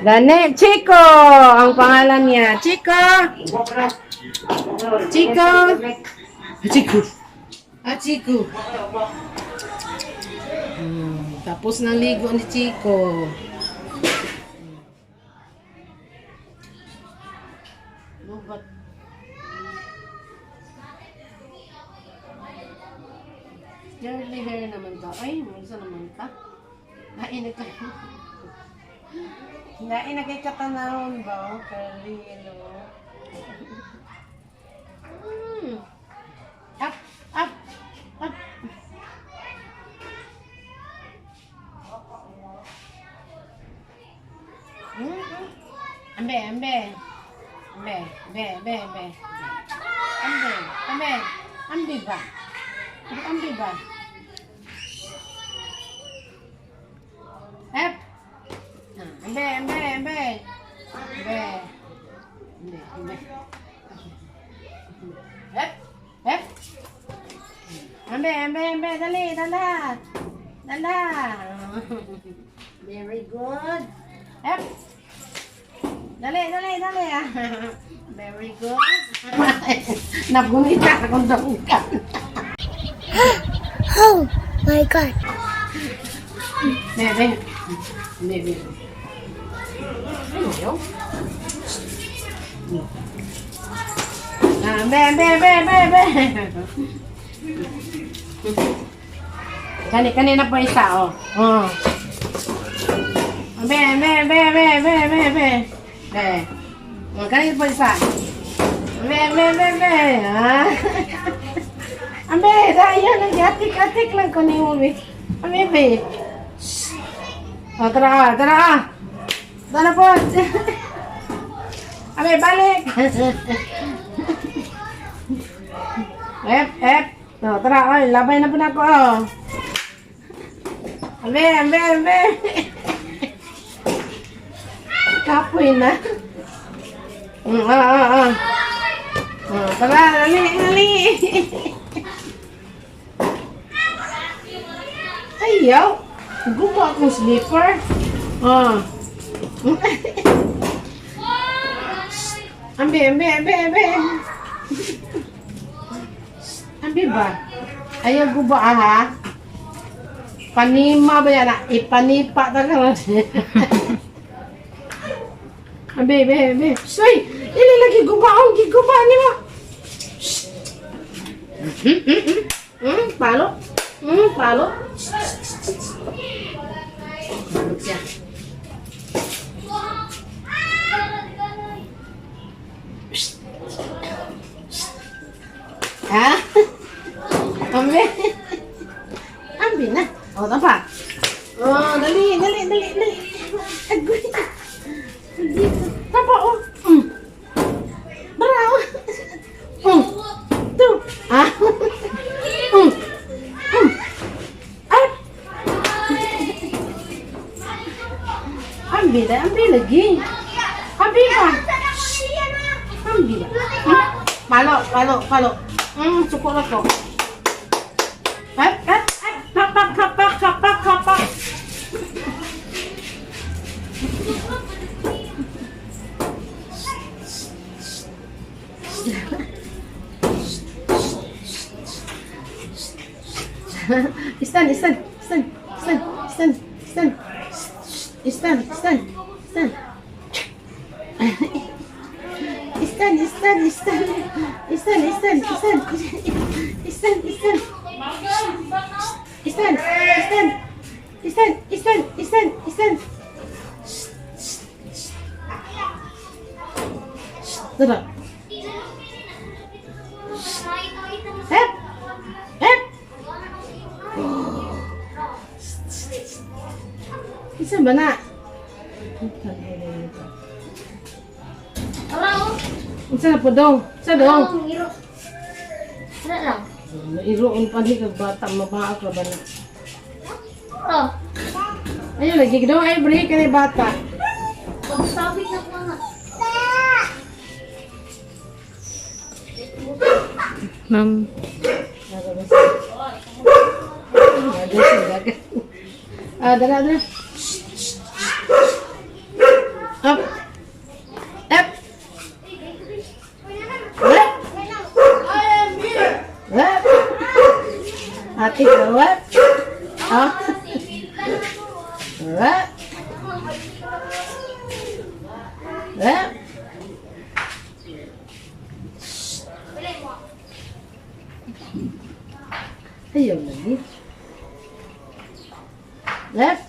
Gani, Chico! Ang pangalan niya. Chico! Chico! Chico! Ah, Chico! Tapos ng ligo ni Chico. Lubat. Curly hair naman ka. Ay, unsa naman ka? Lain na ka. Lain na kay katanawon ba? Oh, curly, no? Up, up, up. Ambe, ambe. Ambe, ambe, ambe, ambe. Ambe, ambe. Ambe ba? Ambe ba? Hep. Ambe, ambe, ambe. Ambe. Ambe, ambe. Be, be, dali, dala. Dala. Very good. Ep. Dali, dali, dali. Ah. Very good. Nagunita akong dangkan. Oh my God. Be, be. Be, be. Ayaw. Ah, be, be, be, be, be. Kani, kanina po isa, oh. Oh. Be, be, be, be, be, be, be. Be. Oh, kanina po isa. Be, be, be, be. Ah. Ambe, dayon, nag-atik-atik lang ko ni Umi. Ambe, be. Oh, tara ka, tara ka. Tara po. Ambe, balik. Ep, ep. Oh, tara, oy, labay na po na ako, oh. Ambe, ambe, ambe. Kapoy na. Ah, ah, ah. Oh, tara, dali, dali. Ayaw. Guba akong slipper. Oh. Ambi, ambi, ambi, ambi. Ambi ba? Ayaw guba ah, ha? Panima ba yan? Ah? Ipanipa talaga. Ambi, ambi, ambi. Soy! Ili lagi guba ang giguba ni mo. Palo. Palo. Balog siya. Ha? Ambi. Ambi na. O, tapa. Oh, dali, dali, dali, dali. Agoy. Dito. Tapa, oh. Bara, oh. Two. Ah. Ah. Ambi na, ambi lagi. Ambi pa. Ambi na. Palo, palo, palo. Suko na ko. At, at, at, kapak, kapak, kapak, kapak. Stand, stand, stand, stand, stand, stand, stand, stand, stand. Stand, stand, stand, stand, stand, stand, stand, stand. Stand, stand, stand, stand, stand, stand. Tara. Hep! Hep! Isa ba na? Tara, oh. Isa na po daw. Isa daw. Ang iro. Tara lang. Mairoon pa ni kag bata mabaak ra ba na? Oh. Ayun lagi daw ay break kani bata. Pagsabi na ko nga. Ma'am. Ah, dala, dala. Up. Up. Up. Up. Ate, go up. Up. Up. Up. Ayaw lagi. Left.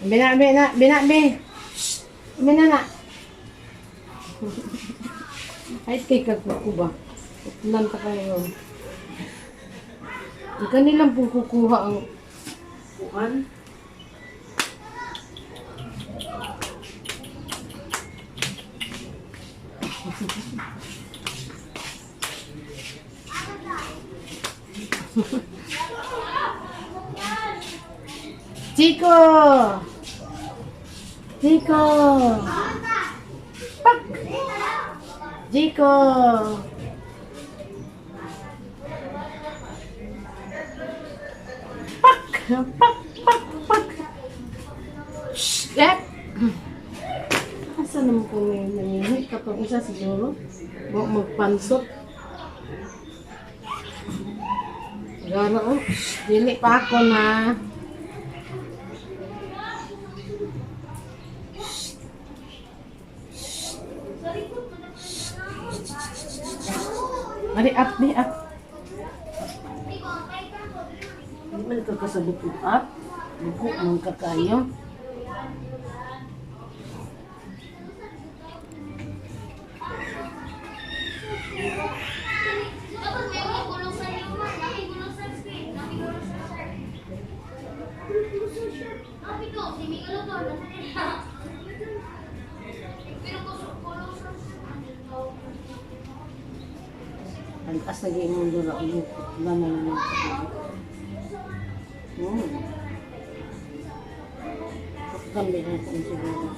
Bina, bina, bina, bina. Bina na. Ay, tika ko ba? Utlan pa kayo. Ang kanilang pong kukuha ang kuan. Chico! Chico! Pak! Chico! Pak, pak, pak. Shh, eh. Asa naman kung may nangihi? Katong isa siguro. Mo magpansot. Gana oh. Shh, dili pa ako na. Mari up, di up. Hindi man ka kasabot og up. Buko man ka kayo. Ang as lagi imong dura og na na na. Gamit na kung siguro.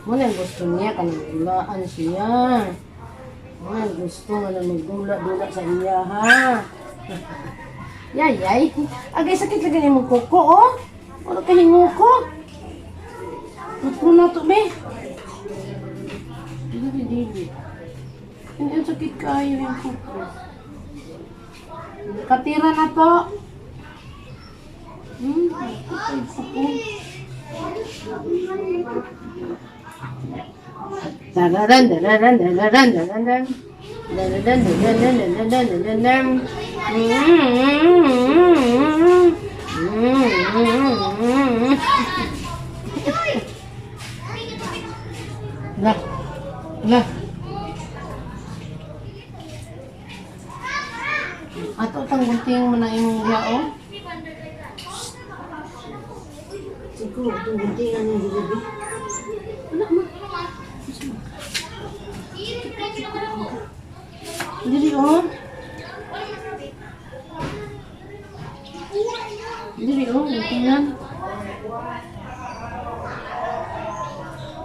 Muna ang gusto niya, kanang dulaan siya. Muna ang gusto nga na magdula-dula sa iya, ha? Yay, yay. Agay, sakit lagi ni mong kuko, oh. Wala ka hinguko. Matro na to, be. Dili, dili. Hindi, ang sakit kayo yung kuko. Katira na to. Sakit yung kuko. Dararan, dararan, dararan, dararan. Dararan, dararan, dararan, dararan. La. La. Ato tang gunting mo na imong gao. Siguro itong guntingan yung gabi. Wala ma. Dili oh. Dili oh, guntingan.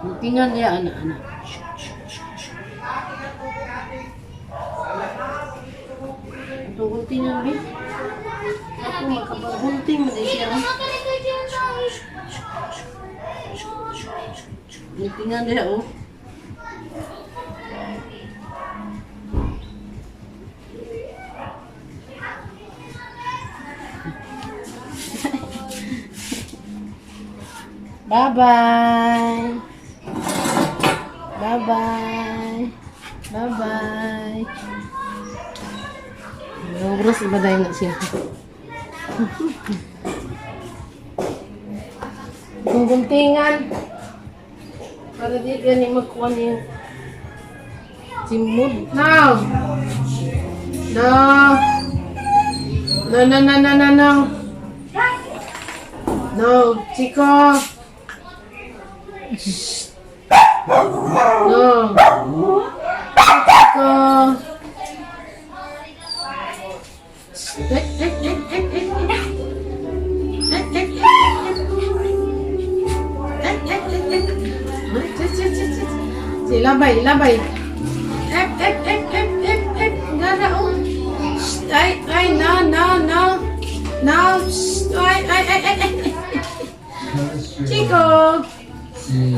Guntingan niya ana ana. Itong guntingan bi. Ako makapagunting man di siya. Oh. Guntingan diha oh. Bye-bye. Bye-bye. Bye-bye. Oras iba dahil na siya. Kung guntingan, para di gani magkuha niya. Simod. No! No! No, no, no, no, no, no. No, Chico. No. Chico. Eh, eh, eh, eh, eh. Eh, eh, eh, eh. Eh, eh, eh, eh. Ay, tsi, tsi, tsi, tsi. Si labay, labay. Eh, eh, eh, eh, eh, eh. Gara, oh. Shh, ay, ay, no, no, no. No, shh, ay, ay, ay, ay, ay. Chico.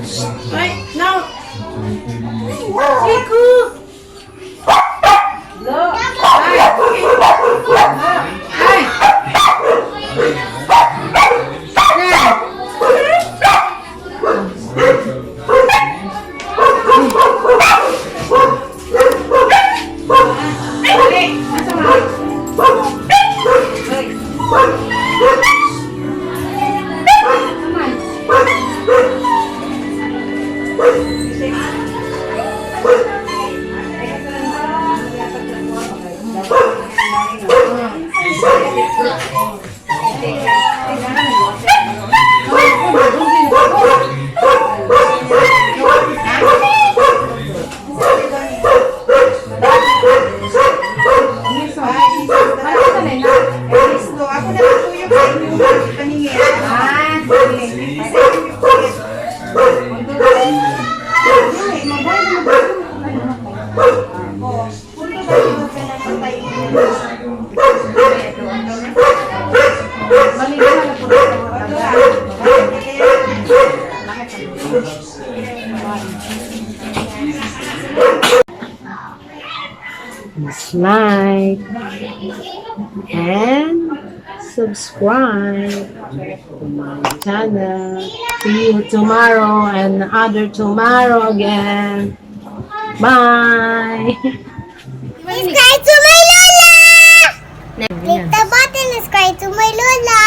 Shh, ay, no. Chico. Ay. Ay. Ay. Balikan na po sa mga taga. Like and subscribe to my channel. See you tomorrow and other tomorrow again. Bye! Subscribe to my Lola! Click the button and subscribe to my Lola!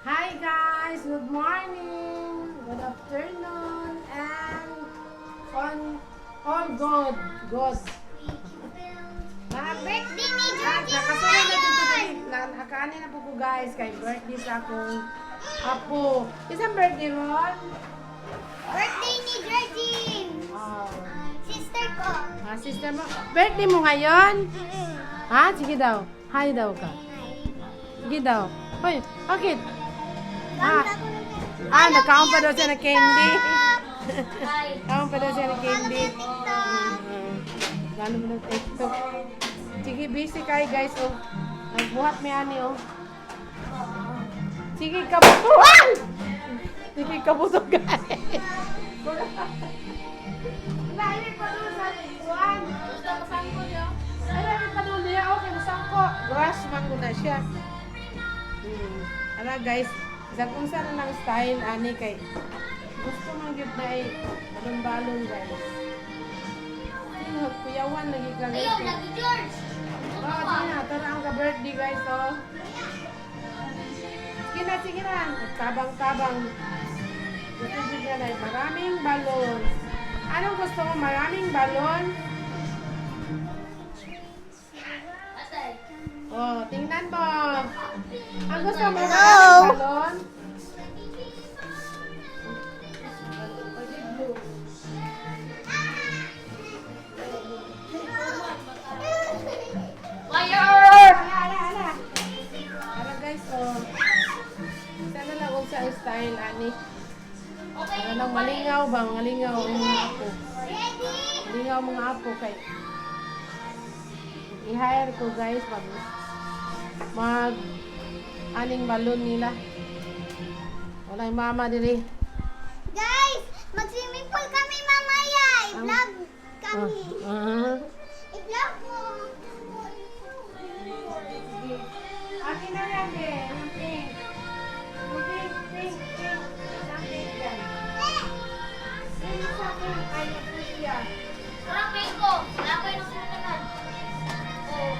Hi guys! Good morning! Good afternoon! And on all good. Good. Birthday ni Ah, Georgie nakasuway na dito ngayon! Nakaani na po ko guys kay birthday sa akong apo. Isang birthday ron? Birthday ni Georgie! Oh. Sister ko. Ah, sister mo. Birthday mo ngayon? Ha? Sige daw. Hi daw ka. Sige daw. Hoy, bakit? Ah, ah nakaon pa daw siya ng candy. Kaon pa daw siya ng candy. TikTok. Lalo mo ng TikTok. Sige, busy kayo guys. Oh. Nagbuhat may ani oh. Sige, kabutuan! Sige, kabusog guys. Lahi pa doon sa kuwan. Ay, lahi pa doon niya. Okay, masangko. Grass man ko na siya. Ala guys, isang unsa na lang style ani kay gusto man gyud na ay balon-balon guys. Tingog kuyawan lagi ka guys. Ayaw, lagi George! Oh, sige na, tara ang ka-birthday guys oh. Sige na, sige na. Tabang-tabang. Gusto gyud na ay maraming balon. Anong gusto mo? Maraming balon? Oh, tingnan mo. Ang gusto mo maraming balon? Fire! Ala, ala, ala. Tara guys, oh. Sana lang og sa style ani. Para lang malingaw ba, malingaw ang mga apo. Ready? Malingaw mga apo kay i-hire ko guys pag mag aning balon nila. Wala yung mama diri. Guys, mag-swimming pool kami mamaya. I-vlog kami. Ah. I-vlog mo. Akin na yan, be. Yung pink. Yung pink, pink, pink. Ang pink yan. Yung sa pink, ay, yung siya. Parang pink ko. Wala ko yung nasununan. Oo.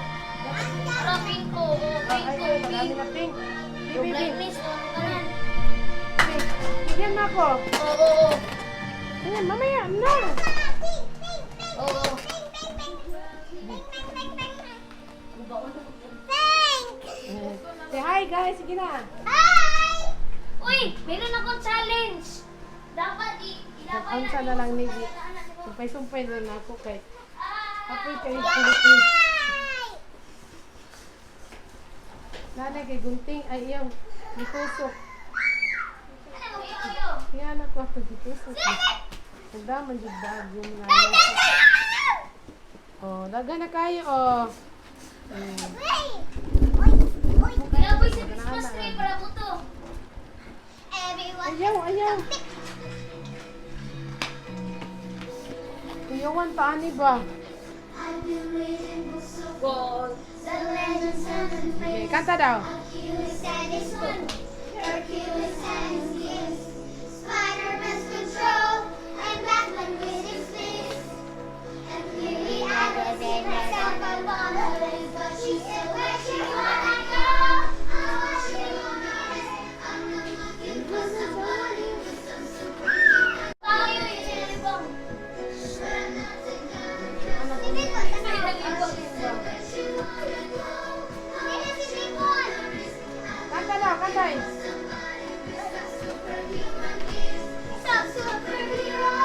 Parang pink ko. Oo, pink Ay, ko. ay, marami Pink. na pink. Yung Pink, pink, black miss. Nasununan. pink. Bigyan mo ako. Oo, oo, oo. Ayan, mamaya na. Pink, pink, pink. Oo. Pink, pink, pink. Pink, pink, pink, pink. Pink! Say hi, guys. Sige na. Hi! Uy! Meron akong challenge! Dapat ilabay Ang na lang ni Sumpay-sumpay na lang ako kay Apoy kay Pilipinas. Hi! Nanay kay gunting ay iyang gitusok. Yan ako ato gitusok. Ganda man jud bago mga. Oh, daga na kayo oh. Kaya sa Christmas tree para buto. Everyone. Ayaw, ayaw. Kuyawan pa ani ba? I've been waiting for so long. The legends and the Okay, fables. kanta daw. Achilles and his son, Hercules and his gifts, Spider-Man's control, and Batman with his fist. And clearly I was in myself upon the list, but she said, where she wanna go? I want she wanna rest. I'm not looking for somebody with some superhero. Tayo yung But I'm not too young. She said, where she wanna go? I want she wanna rest. Kanta daw, kanta eh. Somebody with some superhuman gifts, some superhero.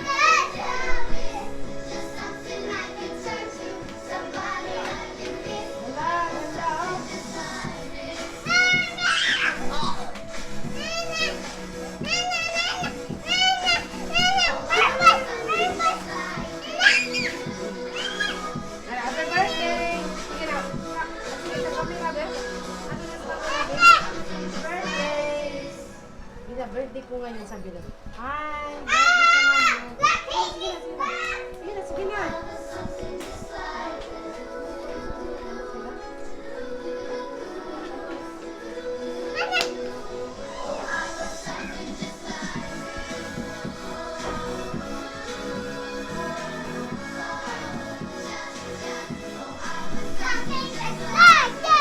That love is just something I can turn to, somebody I can kiss. Wala, ganda oh. Ay, happy birthday! Sige na. Sige sa camera, be. Ano na sa camera, be? Happy birthday! Sige, birthday ko ngayon, sabi na. Hi! Birthday ko ngayon. Sige na, sige na. Sige na, sige na.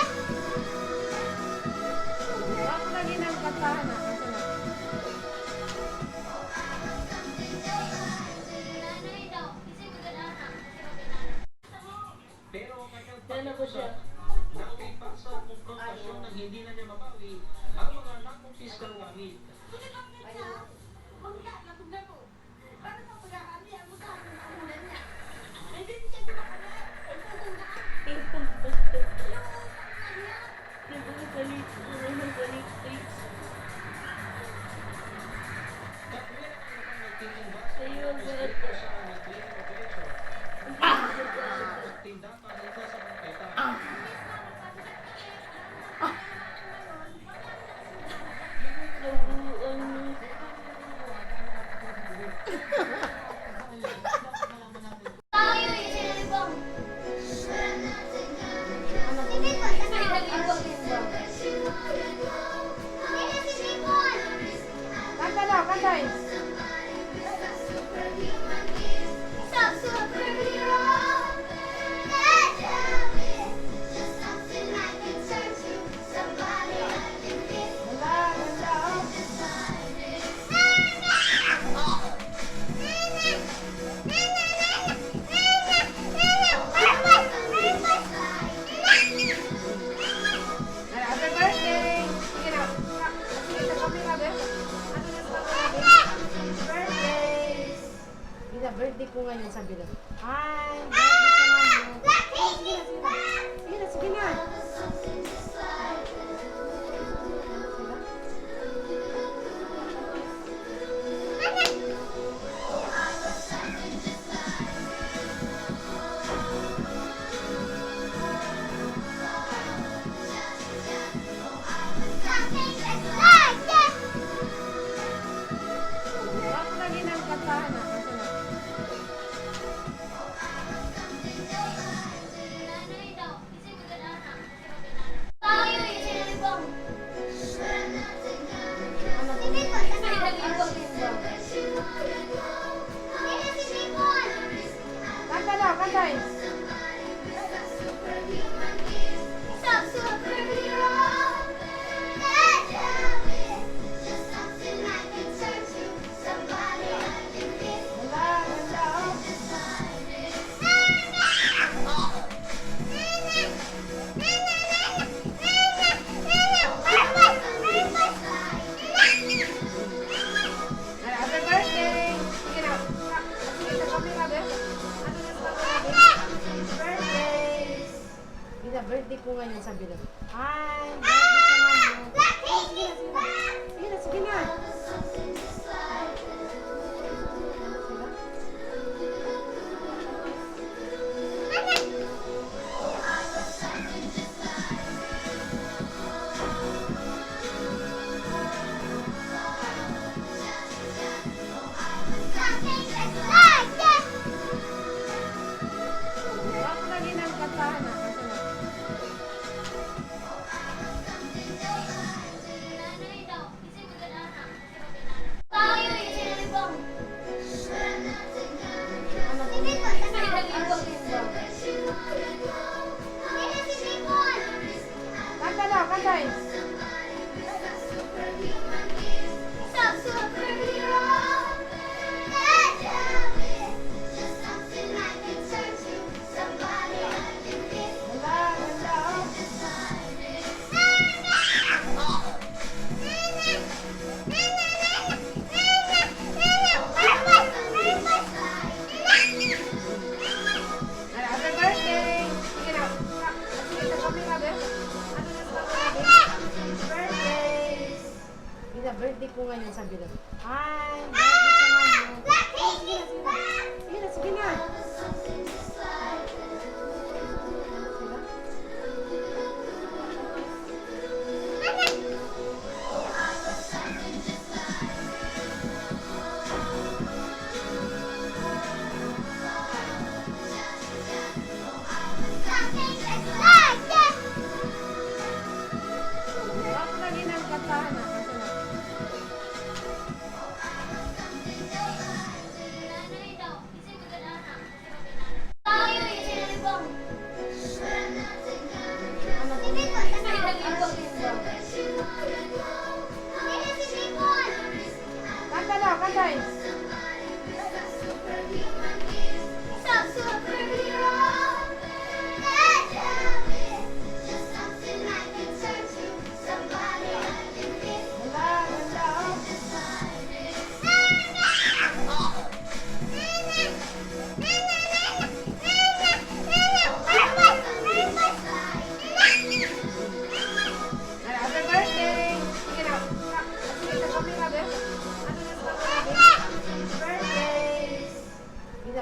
Sila? Ako lagi ng kantahan na. Kanta na. Dala ko siya. Tayo yung Kanta daw, kanta eh. Some superhero. That love is just something I can turn to, somebody I can kiss. Wala, ganda oh. Ay, happy birthday! Sige na. Sige sa camera, be. Ano na sa camera, be? Happy birthday! Sige, birthday ko ngayon, sabi na. Hi! Birthday ko ngayon. Sige na, sige na. Sige na, sige na. Sila? Ako lagi ng kantahan na. Kanta na. Kanta daw, kanta eh. Some superhero. That love is just something I can turn to, somebody I can kiss. Wala, ganda oh. Ay, happy birthday! Sige na. Sige sa camera, be. Ano na sa camera, be? Happy birthday! Sige, birthday ko ngayon, sabi na. Hi! Birthday ko ngayon. Sige na, sige na. Sige na, sige na.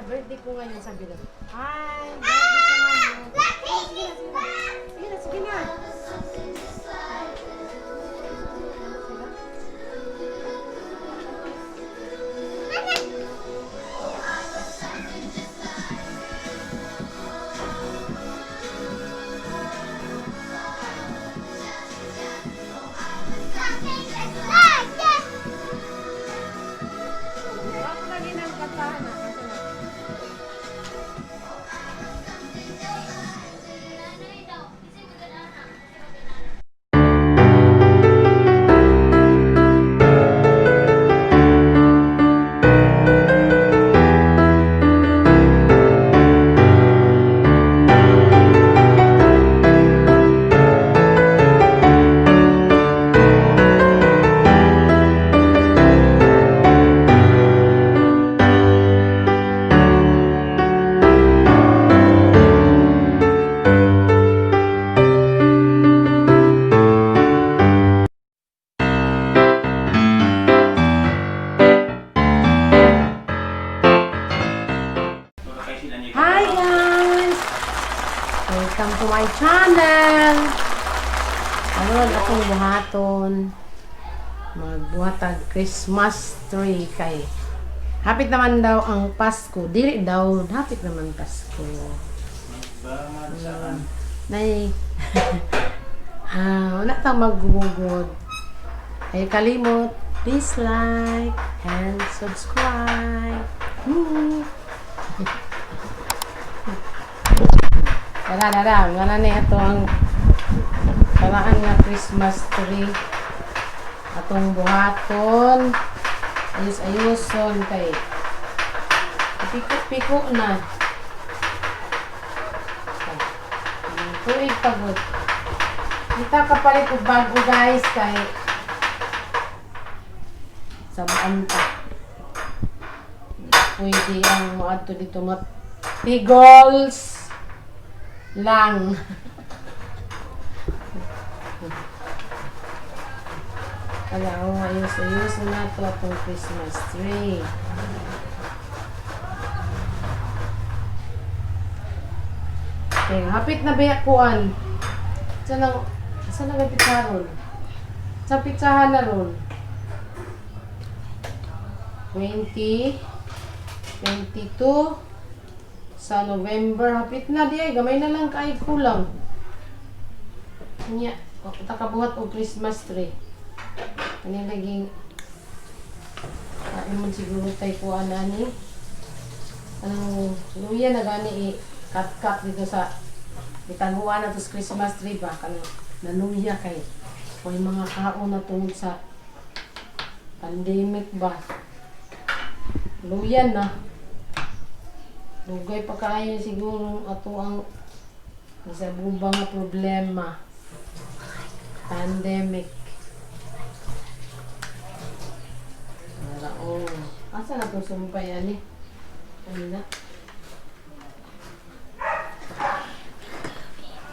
Birthday ko ngayon, sabi na. Hi! Birthday ko ngayon. Sige na, sige na. Sige na, sige na. Ako lagi ng kantahan na. Kanta na. Hi guys! Welcome to my channel! Karon akong buhaton. Magbuhat ang Christmas tree kay hapit naman daw ang Pasko. Dili daw, hapit naman Pasko. Nay, ah, wala tang maggugod. Ay kalimot, please like and subscribe. Woo! Tara, tara. Wala na ito ang paraan nga Christmas tree. Atong buhaton. Ayos-ayuson kay piko-piko na. Ang tuig pagod. Kita kapalit og bago guys kay sa ta. Pwede ang moadto dito mat tigols lang. Wala, oh, ayos-ayos na ito atong Christmas tree. Okay, hapit na ba kuan? Saan ang, saan ang pizza ron? Sa pizzahan na ron? 20, 22, sa November, hapit na di ay, gamay na lang kay kulang. Nya, takabuhat og Christmas tree. Ani laging kain mo siguro tay kuan ani. Anong luya na gani i cut-cut dito sa itaguan na to sa Christmas tree ba kanang naluya kay may mga kaon na tungod sa pandemic ba. Luya na. Dugay pa kaayo siguro ato ang sa bubang nga problema. Pandemic. Wala, oh. Asa na itong sumpay, ani? Ano na?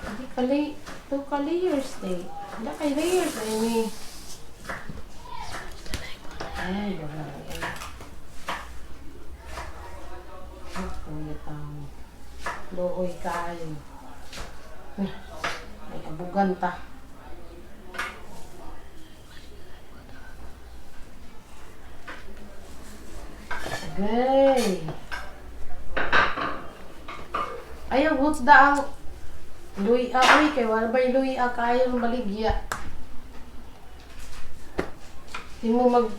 Hindi ka ito ka layers day. Wala kay layers, ani. Ay, wala. Ay, kuya tao. Looy kaayo. Ay, ay, abugan ta. Okay. Ayaw, what's da ang luya? Uy, kay wala ba'y luya kayo ng baligya? Di mo mag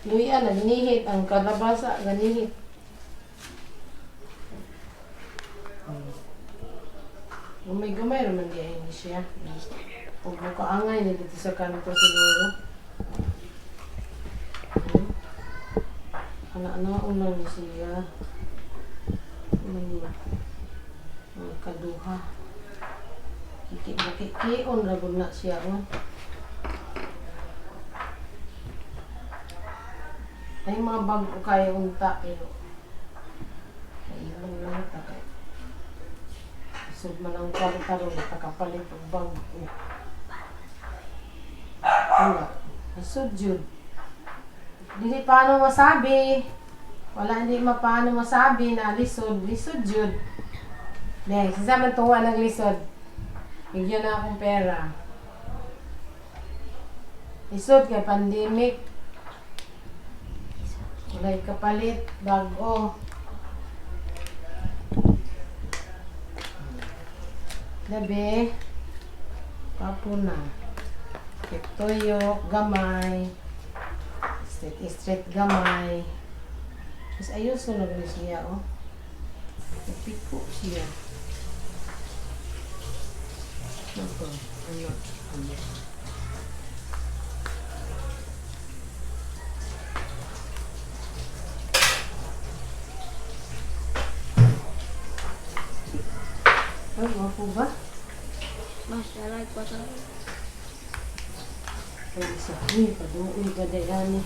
luya na ganihit ang kalabasa, ganihit. Gumay-gumay raman di ay ni siya. Huwag mo kaangay na dito sa kanto siguro. Ana-ana unang ni siya. Ano niya? Ang kaduha. Kiki-buki-kion ra gud na siya oh. Ay mga bago kayo unta pero ay lang ta kay. Isod man ang kwarta ron nakapalit og bago. Wala. Isod jud. Dili pa ano masabi. Wala hindi mapaano masabi na lisod, lisod jud. Dahil sa man tuwa ng lisod. Bigyan na akong pera. Lisod kay pandemic. Walay kapalit, bago. Labi, papo na. Tuyo, gamay. Straight, straight gamay. Mas ayos na ni siya, oh. Napiko siya. Ano to? Ano? Ano? Ay, wapo ba? Mas aray ko sa. Ay, isa. Uy, paduoy ka dayani.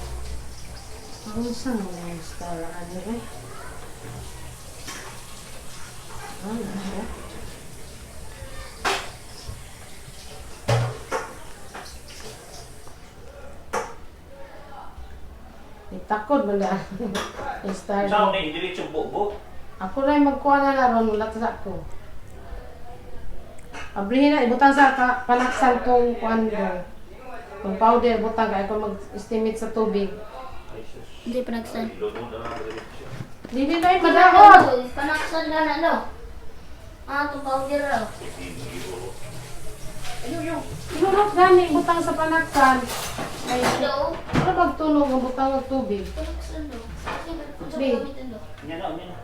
Ang saan ang star ano eh? Ano? Oh. Itakod ba na? Star. Sa ni diretso bubo. Ako na yung magkuha na laron, wala ta sa ako. Abrihin na, ibutang sa ka, panaksan kong kuan ko. Kung powder, butang kaya ko mag-estimate sa tubig. Ay sus. Hindi panagsan. Lunod na lang diretso. Dili na yung madaot! Panagsan na na no. Ah, itong powder raw. Inurot gani, butang sa panaksan. Ay, Hello? ano magtunog ang butang ng tubig? Panagsan do. Kasi Di. gamitin do. Nya na, nya na.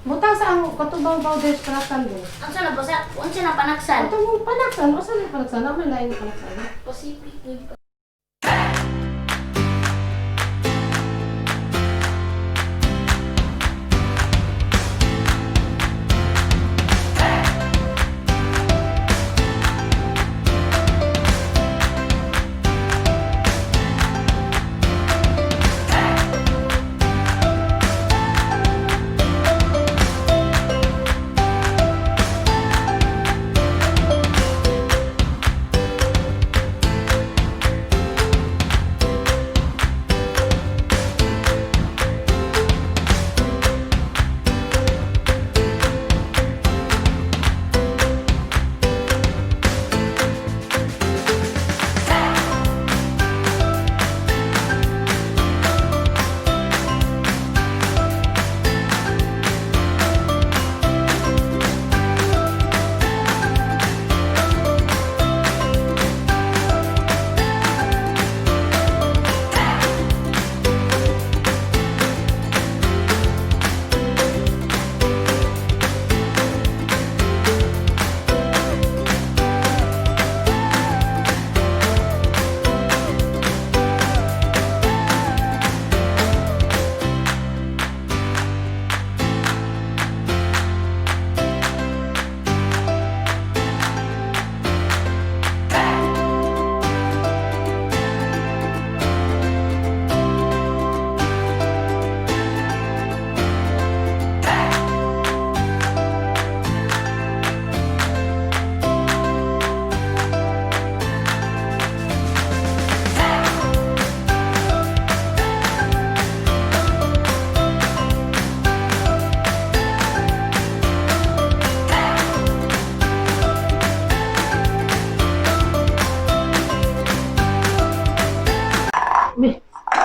Butang sa ang katubang powder sa panaksan do. Ang sana ba sa? Ang sana panagsan? Katubang panaksan, o saan yung panaksan? Ano may lain panaksan? Pacific yun.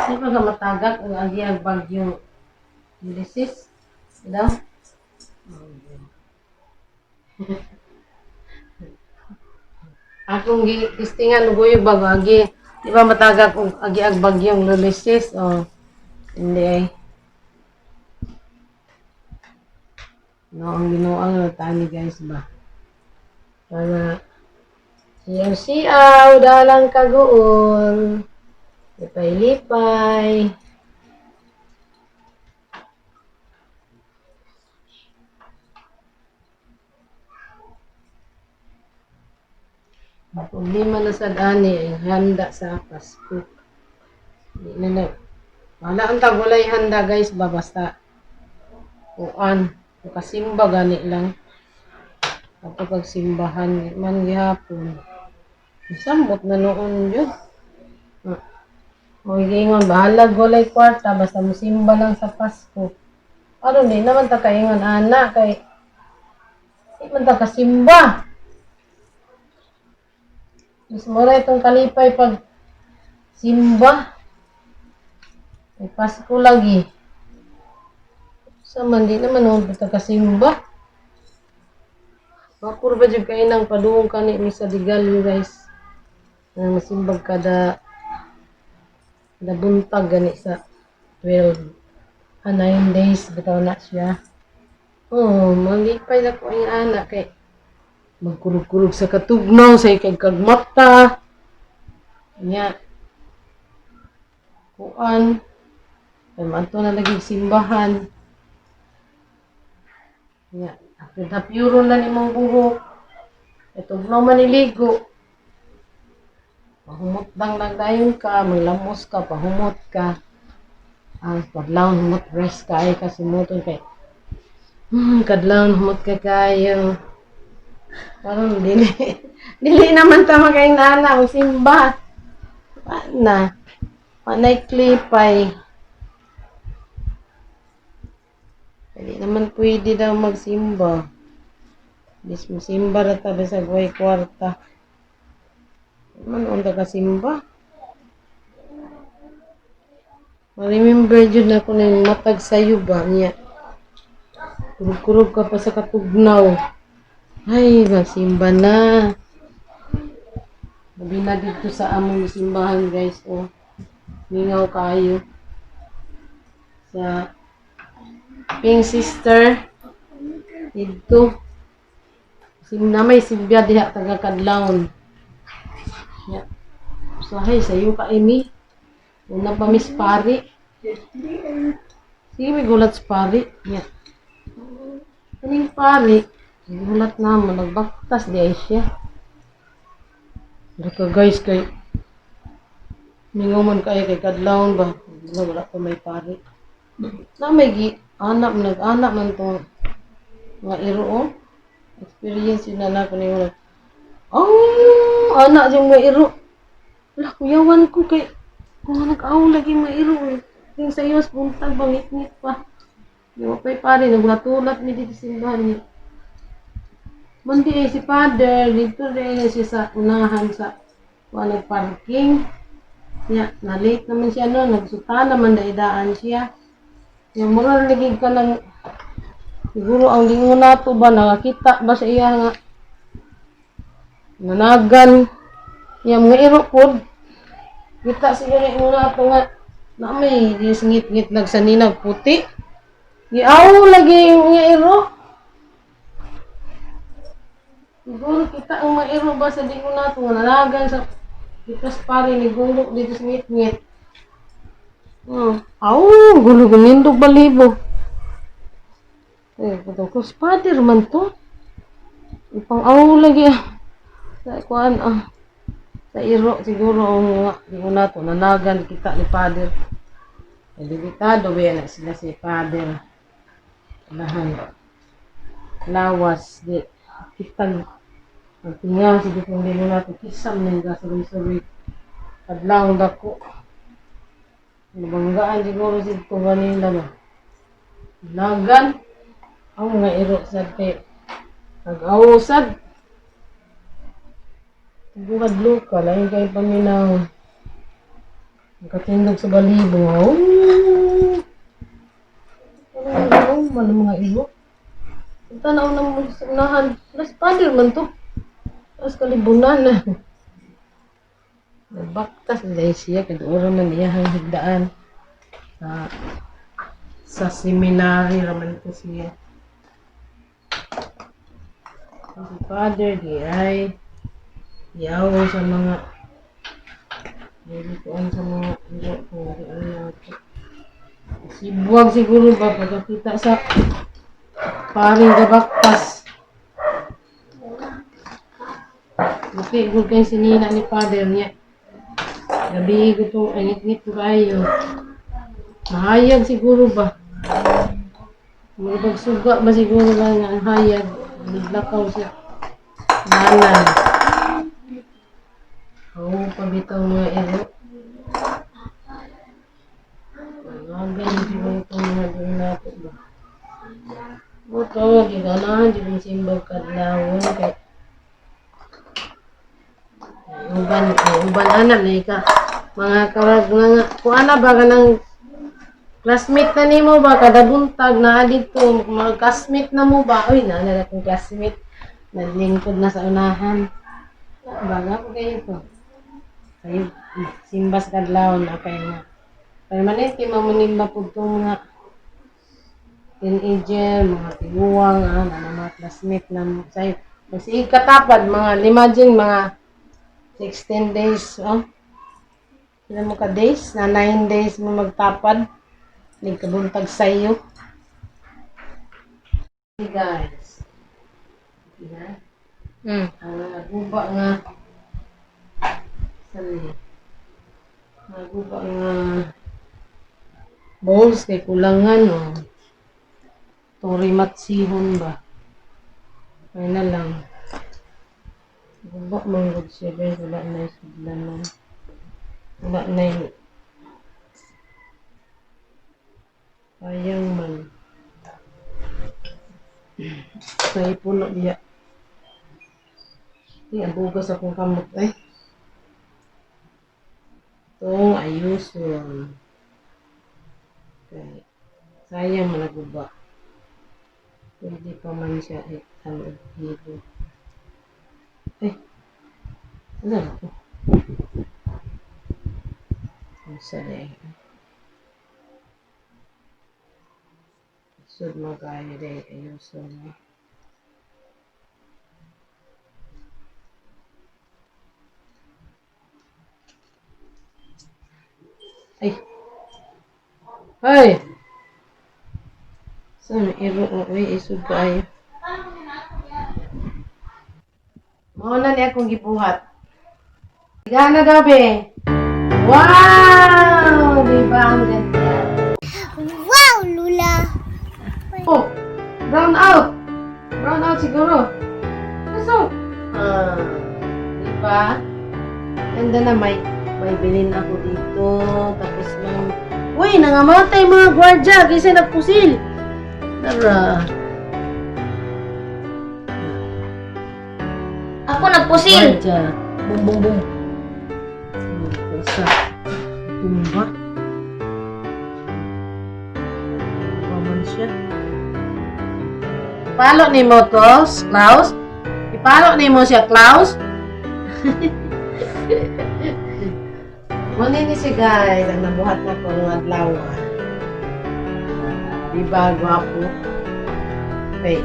Di ba nga matagak ang agi ang bagyong Ulysses? Daw? Akong gi-testingan ug uyog bago agi. Di ba matagak og agi ang bagyong Ulysses? O hindi ay. No, ang ginuang na tani guys ba. Para siyaw siyaw dalang kaguol. Lipay-lipay. Ang problema na sa ani ay handa sa Pasko. Di na na. Wala ang tagulay handa guys ba basta kuan makasimba gani lang. Ato pagsimbahan man gihapon. Samot na noon yun. Ah. Mo giingon bahalag walay kwarta basta musimba lang sa Pasko. Aron di naman ta kaingon ana kay di man ta kasimba. Mas mura itong kalipay pag simba. May Pasko lagi. Sa man di naman oh, ta kasimba. Mapuro ba dyan kayo ng paduong kani mi sa Digalyo, guys. Na masimbag kada kada buntag gani sa 12 9 days bitaw na siya. Oh, malipay na ko ang anak kay magkurog-kurog sa katugnaw sa ikay kagmata. Nya. Kuan. Kay maadto na lagi simbahan. Nya, after na puro na nimong buhok. Itugnaw man niligo. Pahumot lang lang dayon ka, maglamos ka, pahumot ka. Ang kadlawon humot rest ka ay kasimuton kay kadlawon humot ka kayo. Parang dili dili naman ta kay nana ang simba. Wa na. Wa na klipay. Dili naman pwede daw magsimba. Bis mosimba ra ta bisag way kwarta. Man unta ka simba. Ma-remember jud na ko na yung matag sayo ba niya. Kurog-kurog ka pa sa katugnaw. Ay, magsimba na. Labi na dito sa among simbahan, guys. Oh, mingaw kayo. Sa Ping Sister. Dito. Sim na may simbya diha taga Kadlawon. Ya. Usahay sayo ka Amy. Una pa miss pari. Sige, may gulat sa pari. Ya. Kaning pari, gulat na mo, nagbaktas di ay siya. Daka guys, kay mingaw man kayo kay Kadlawon ba? Wala, wala pa may pari. Na may gi, anak, nag-anak man to nga iro oh. Experience yun na na ko niyo. Oh, anak yung mga iro. Wala, kuyawan ko kay kung nag-aw lagi mga iro. Eh. Yung sa iyo, buntag, bangit-ngit pa. Di mo pa'y pare, nagulatulat mi dito sa simbahan niya. Mundi eh, si father, dito rin siya sa unahan sa kuha nagparking. Niya, na-late naman siya no, nagsuta naman daidaan siya. Yung mura lagi ka ng siguro ang lingon nato ba nakakita ba sa iya nga nanagan. Niya mga iro pod. Kita siguro yung nato nga na may singit-ngit nagsaninag puti. Giaw lagi yung mga iro. Siguro kita ang mga iro ba sa lingon nato nga nanagan sa Itas pare ni gulok dito sa ngit-ngit. Aw, gulo gumindog balibo. Eh, kuto ko spider man to. Ipang aw lagi ah. Sa kuan ah. Sa iro siguro ang mga lingon nato nanagan kita ni father. Eh, delikado ba na sila si father. Lahan. Lawas di kitang ang tinga sige kung lingon nato kisam na yung gasabay-sabay. Adlaw dako. Nabanggaan siguro si kanila ba. Nagan ang mga iro sad kay nag-awsad. Bukad luka, lain kay paminaw. Ang katindog sa balibo. Oh! Ano man ang mga iro? Ang tanaw ng sa unahan. Las pader man to. Tapos kalibunan na. Nagbaktas na siya. Kaya doon man iya ang higdaan. Sa sa seminary raman ko siya. Si Father di ay yaw sa mga dili ko sa mga iro kung di ano nato. Sibuwag siguro ba pagkakita sa paring gabaktas. Okay, good kayo sinina ni Father niya. Gabi ko to, angit-ngit ko kayo. Mahayag siguro ba? Murag suga ba siguro lang nga ang hayag? Naglakaw siya. Danan. Oo, pabitaw mga iro. Nagan siguro itong mga doon nato ba. Buto, giganahan, jud yung simbag kadlawon kay uban, ay, uban anak na ika. Mga karag nga, kung ana ba ka ng classmate na nimo ba kada buntag na dito, mga classmate na mo ba? Uy, na na akong classmate. Naglingkod na sa unahan. Baga ko kayo to. Sayo, simba sa kadlawon na kay nga. Permanente mamunimba po itong mga teenager, mga tiguang, na mga classmate na mo. Sayo, kasi katapad, mga imagine, mga 16 days, oh. Sila mo ka days, na 9 days mo magtapad. Nagkabuntag sa iyo. Hey guys. Diba? Ang naguba nga saan ni? Naguba nga bowls kay kulangan oh. Torimatsihon ba? Ay na lang. Guba man gud siya guys, wala na yung sudlanan. Wala na yung sayang man. Sa puno diya. Ay, ang bugas akong kamot eh. Itong ayuson. Kay, sayang man naguba. Pwede pa man siya eh, ano, hilo. Eh, ano na to? Ang sali eh. Sud mo kayo dahil ayuson mo. Ay! Ay! Saan may iro? Uy, isod kaayo. Mao na ni akong gibuhat. Gana daw, be. Wow! Di ba ang ganda? Wow, Lula! Oh! Brown out! Brown out siguro. Kaso, di ba? Ganda na may bilin ako dito. Tapos mang, uy, nangamatay mga gwardya kasi nagpusil. Tara. Ako nagpusil. Gwardya. Bum, bum, bum. Isa. Tumba. Paman siya. Ipalo ni mo to, Klaus. Ipalo ni mo siya, Klaus. Muna ni siya, guys. Ang nabuhat na ko ng adlaw. Ah. Diba, gwapo? Okay.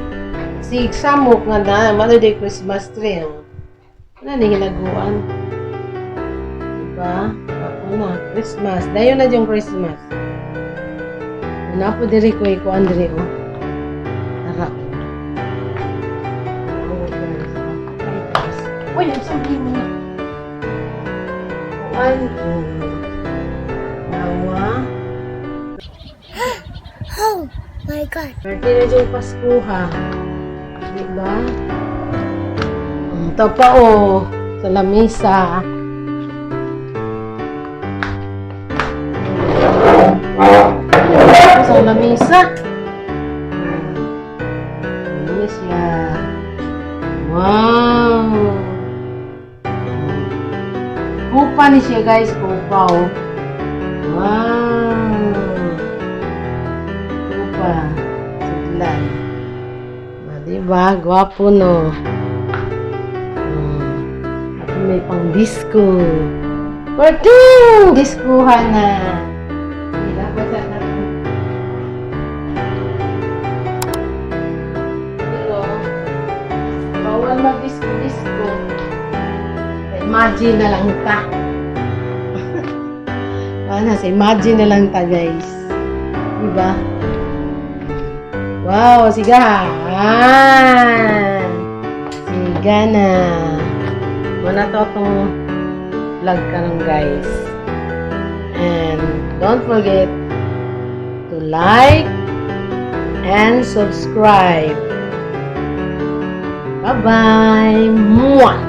Si Samok nga na, Mother Day Christmas tree. Oh. Ano ni hinaguan? Diba? Ako na, Christmas. Dayon na yung Christmas. Una po diri ko ikuan diri oh. Tara. Oh, guys. Ay, guys. Uy, ang sabi mo na. Kuan. Oh. Nawa. Oh my God. Birthday na yung Pasko ha. Diba? Ito pa oh. Sa lamisa. Sa lamisa. Ano na siya? Wow! Kupa ni siya guys. Kupa oh. Wow! Kupa. Sudlan. Ah, diba? Gwapo no. Ako may pang disco. Parting! Diskuhan na. Dapat sa natin. Pero, bawal mag-disco-disco. Imagine na lang ta. Wala, sa imagine na lang ta, guys. Diba? Wow, siga. Ah, siga na. Wala to itong vlog karon guys. And don't forget to like and subscribe. Bye-bye. Mwah!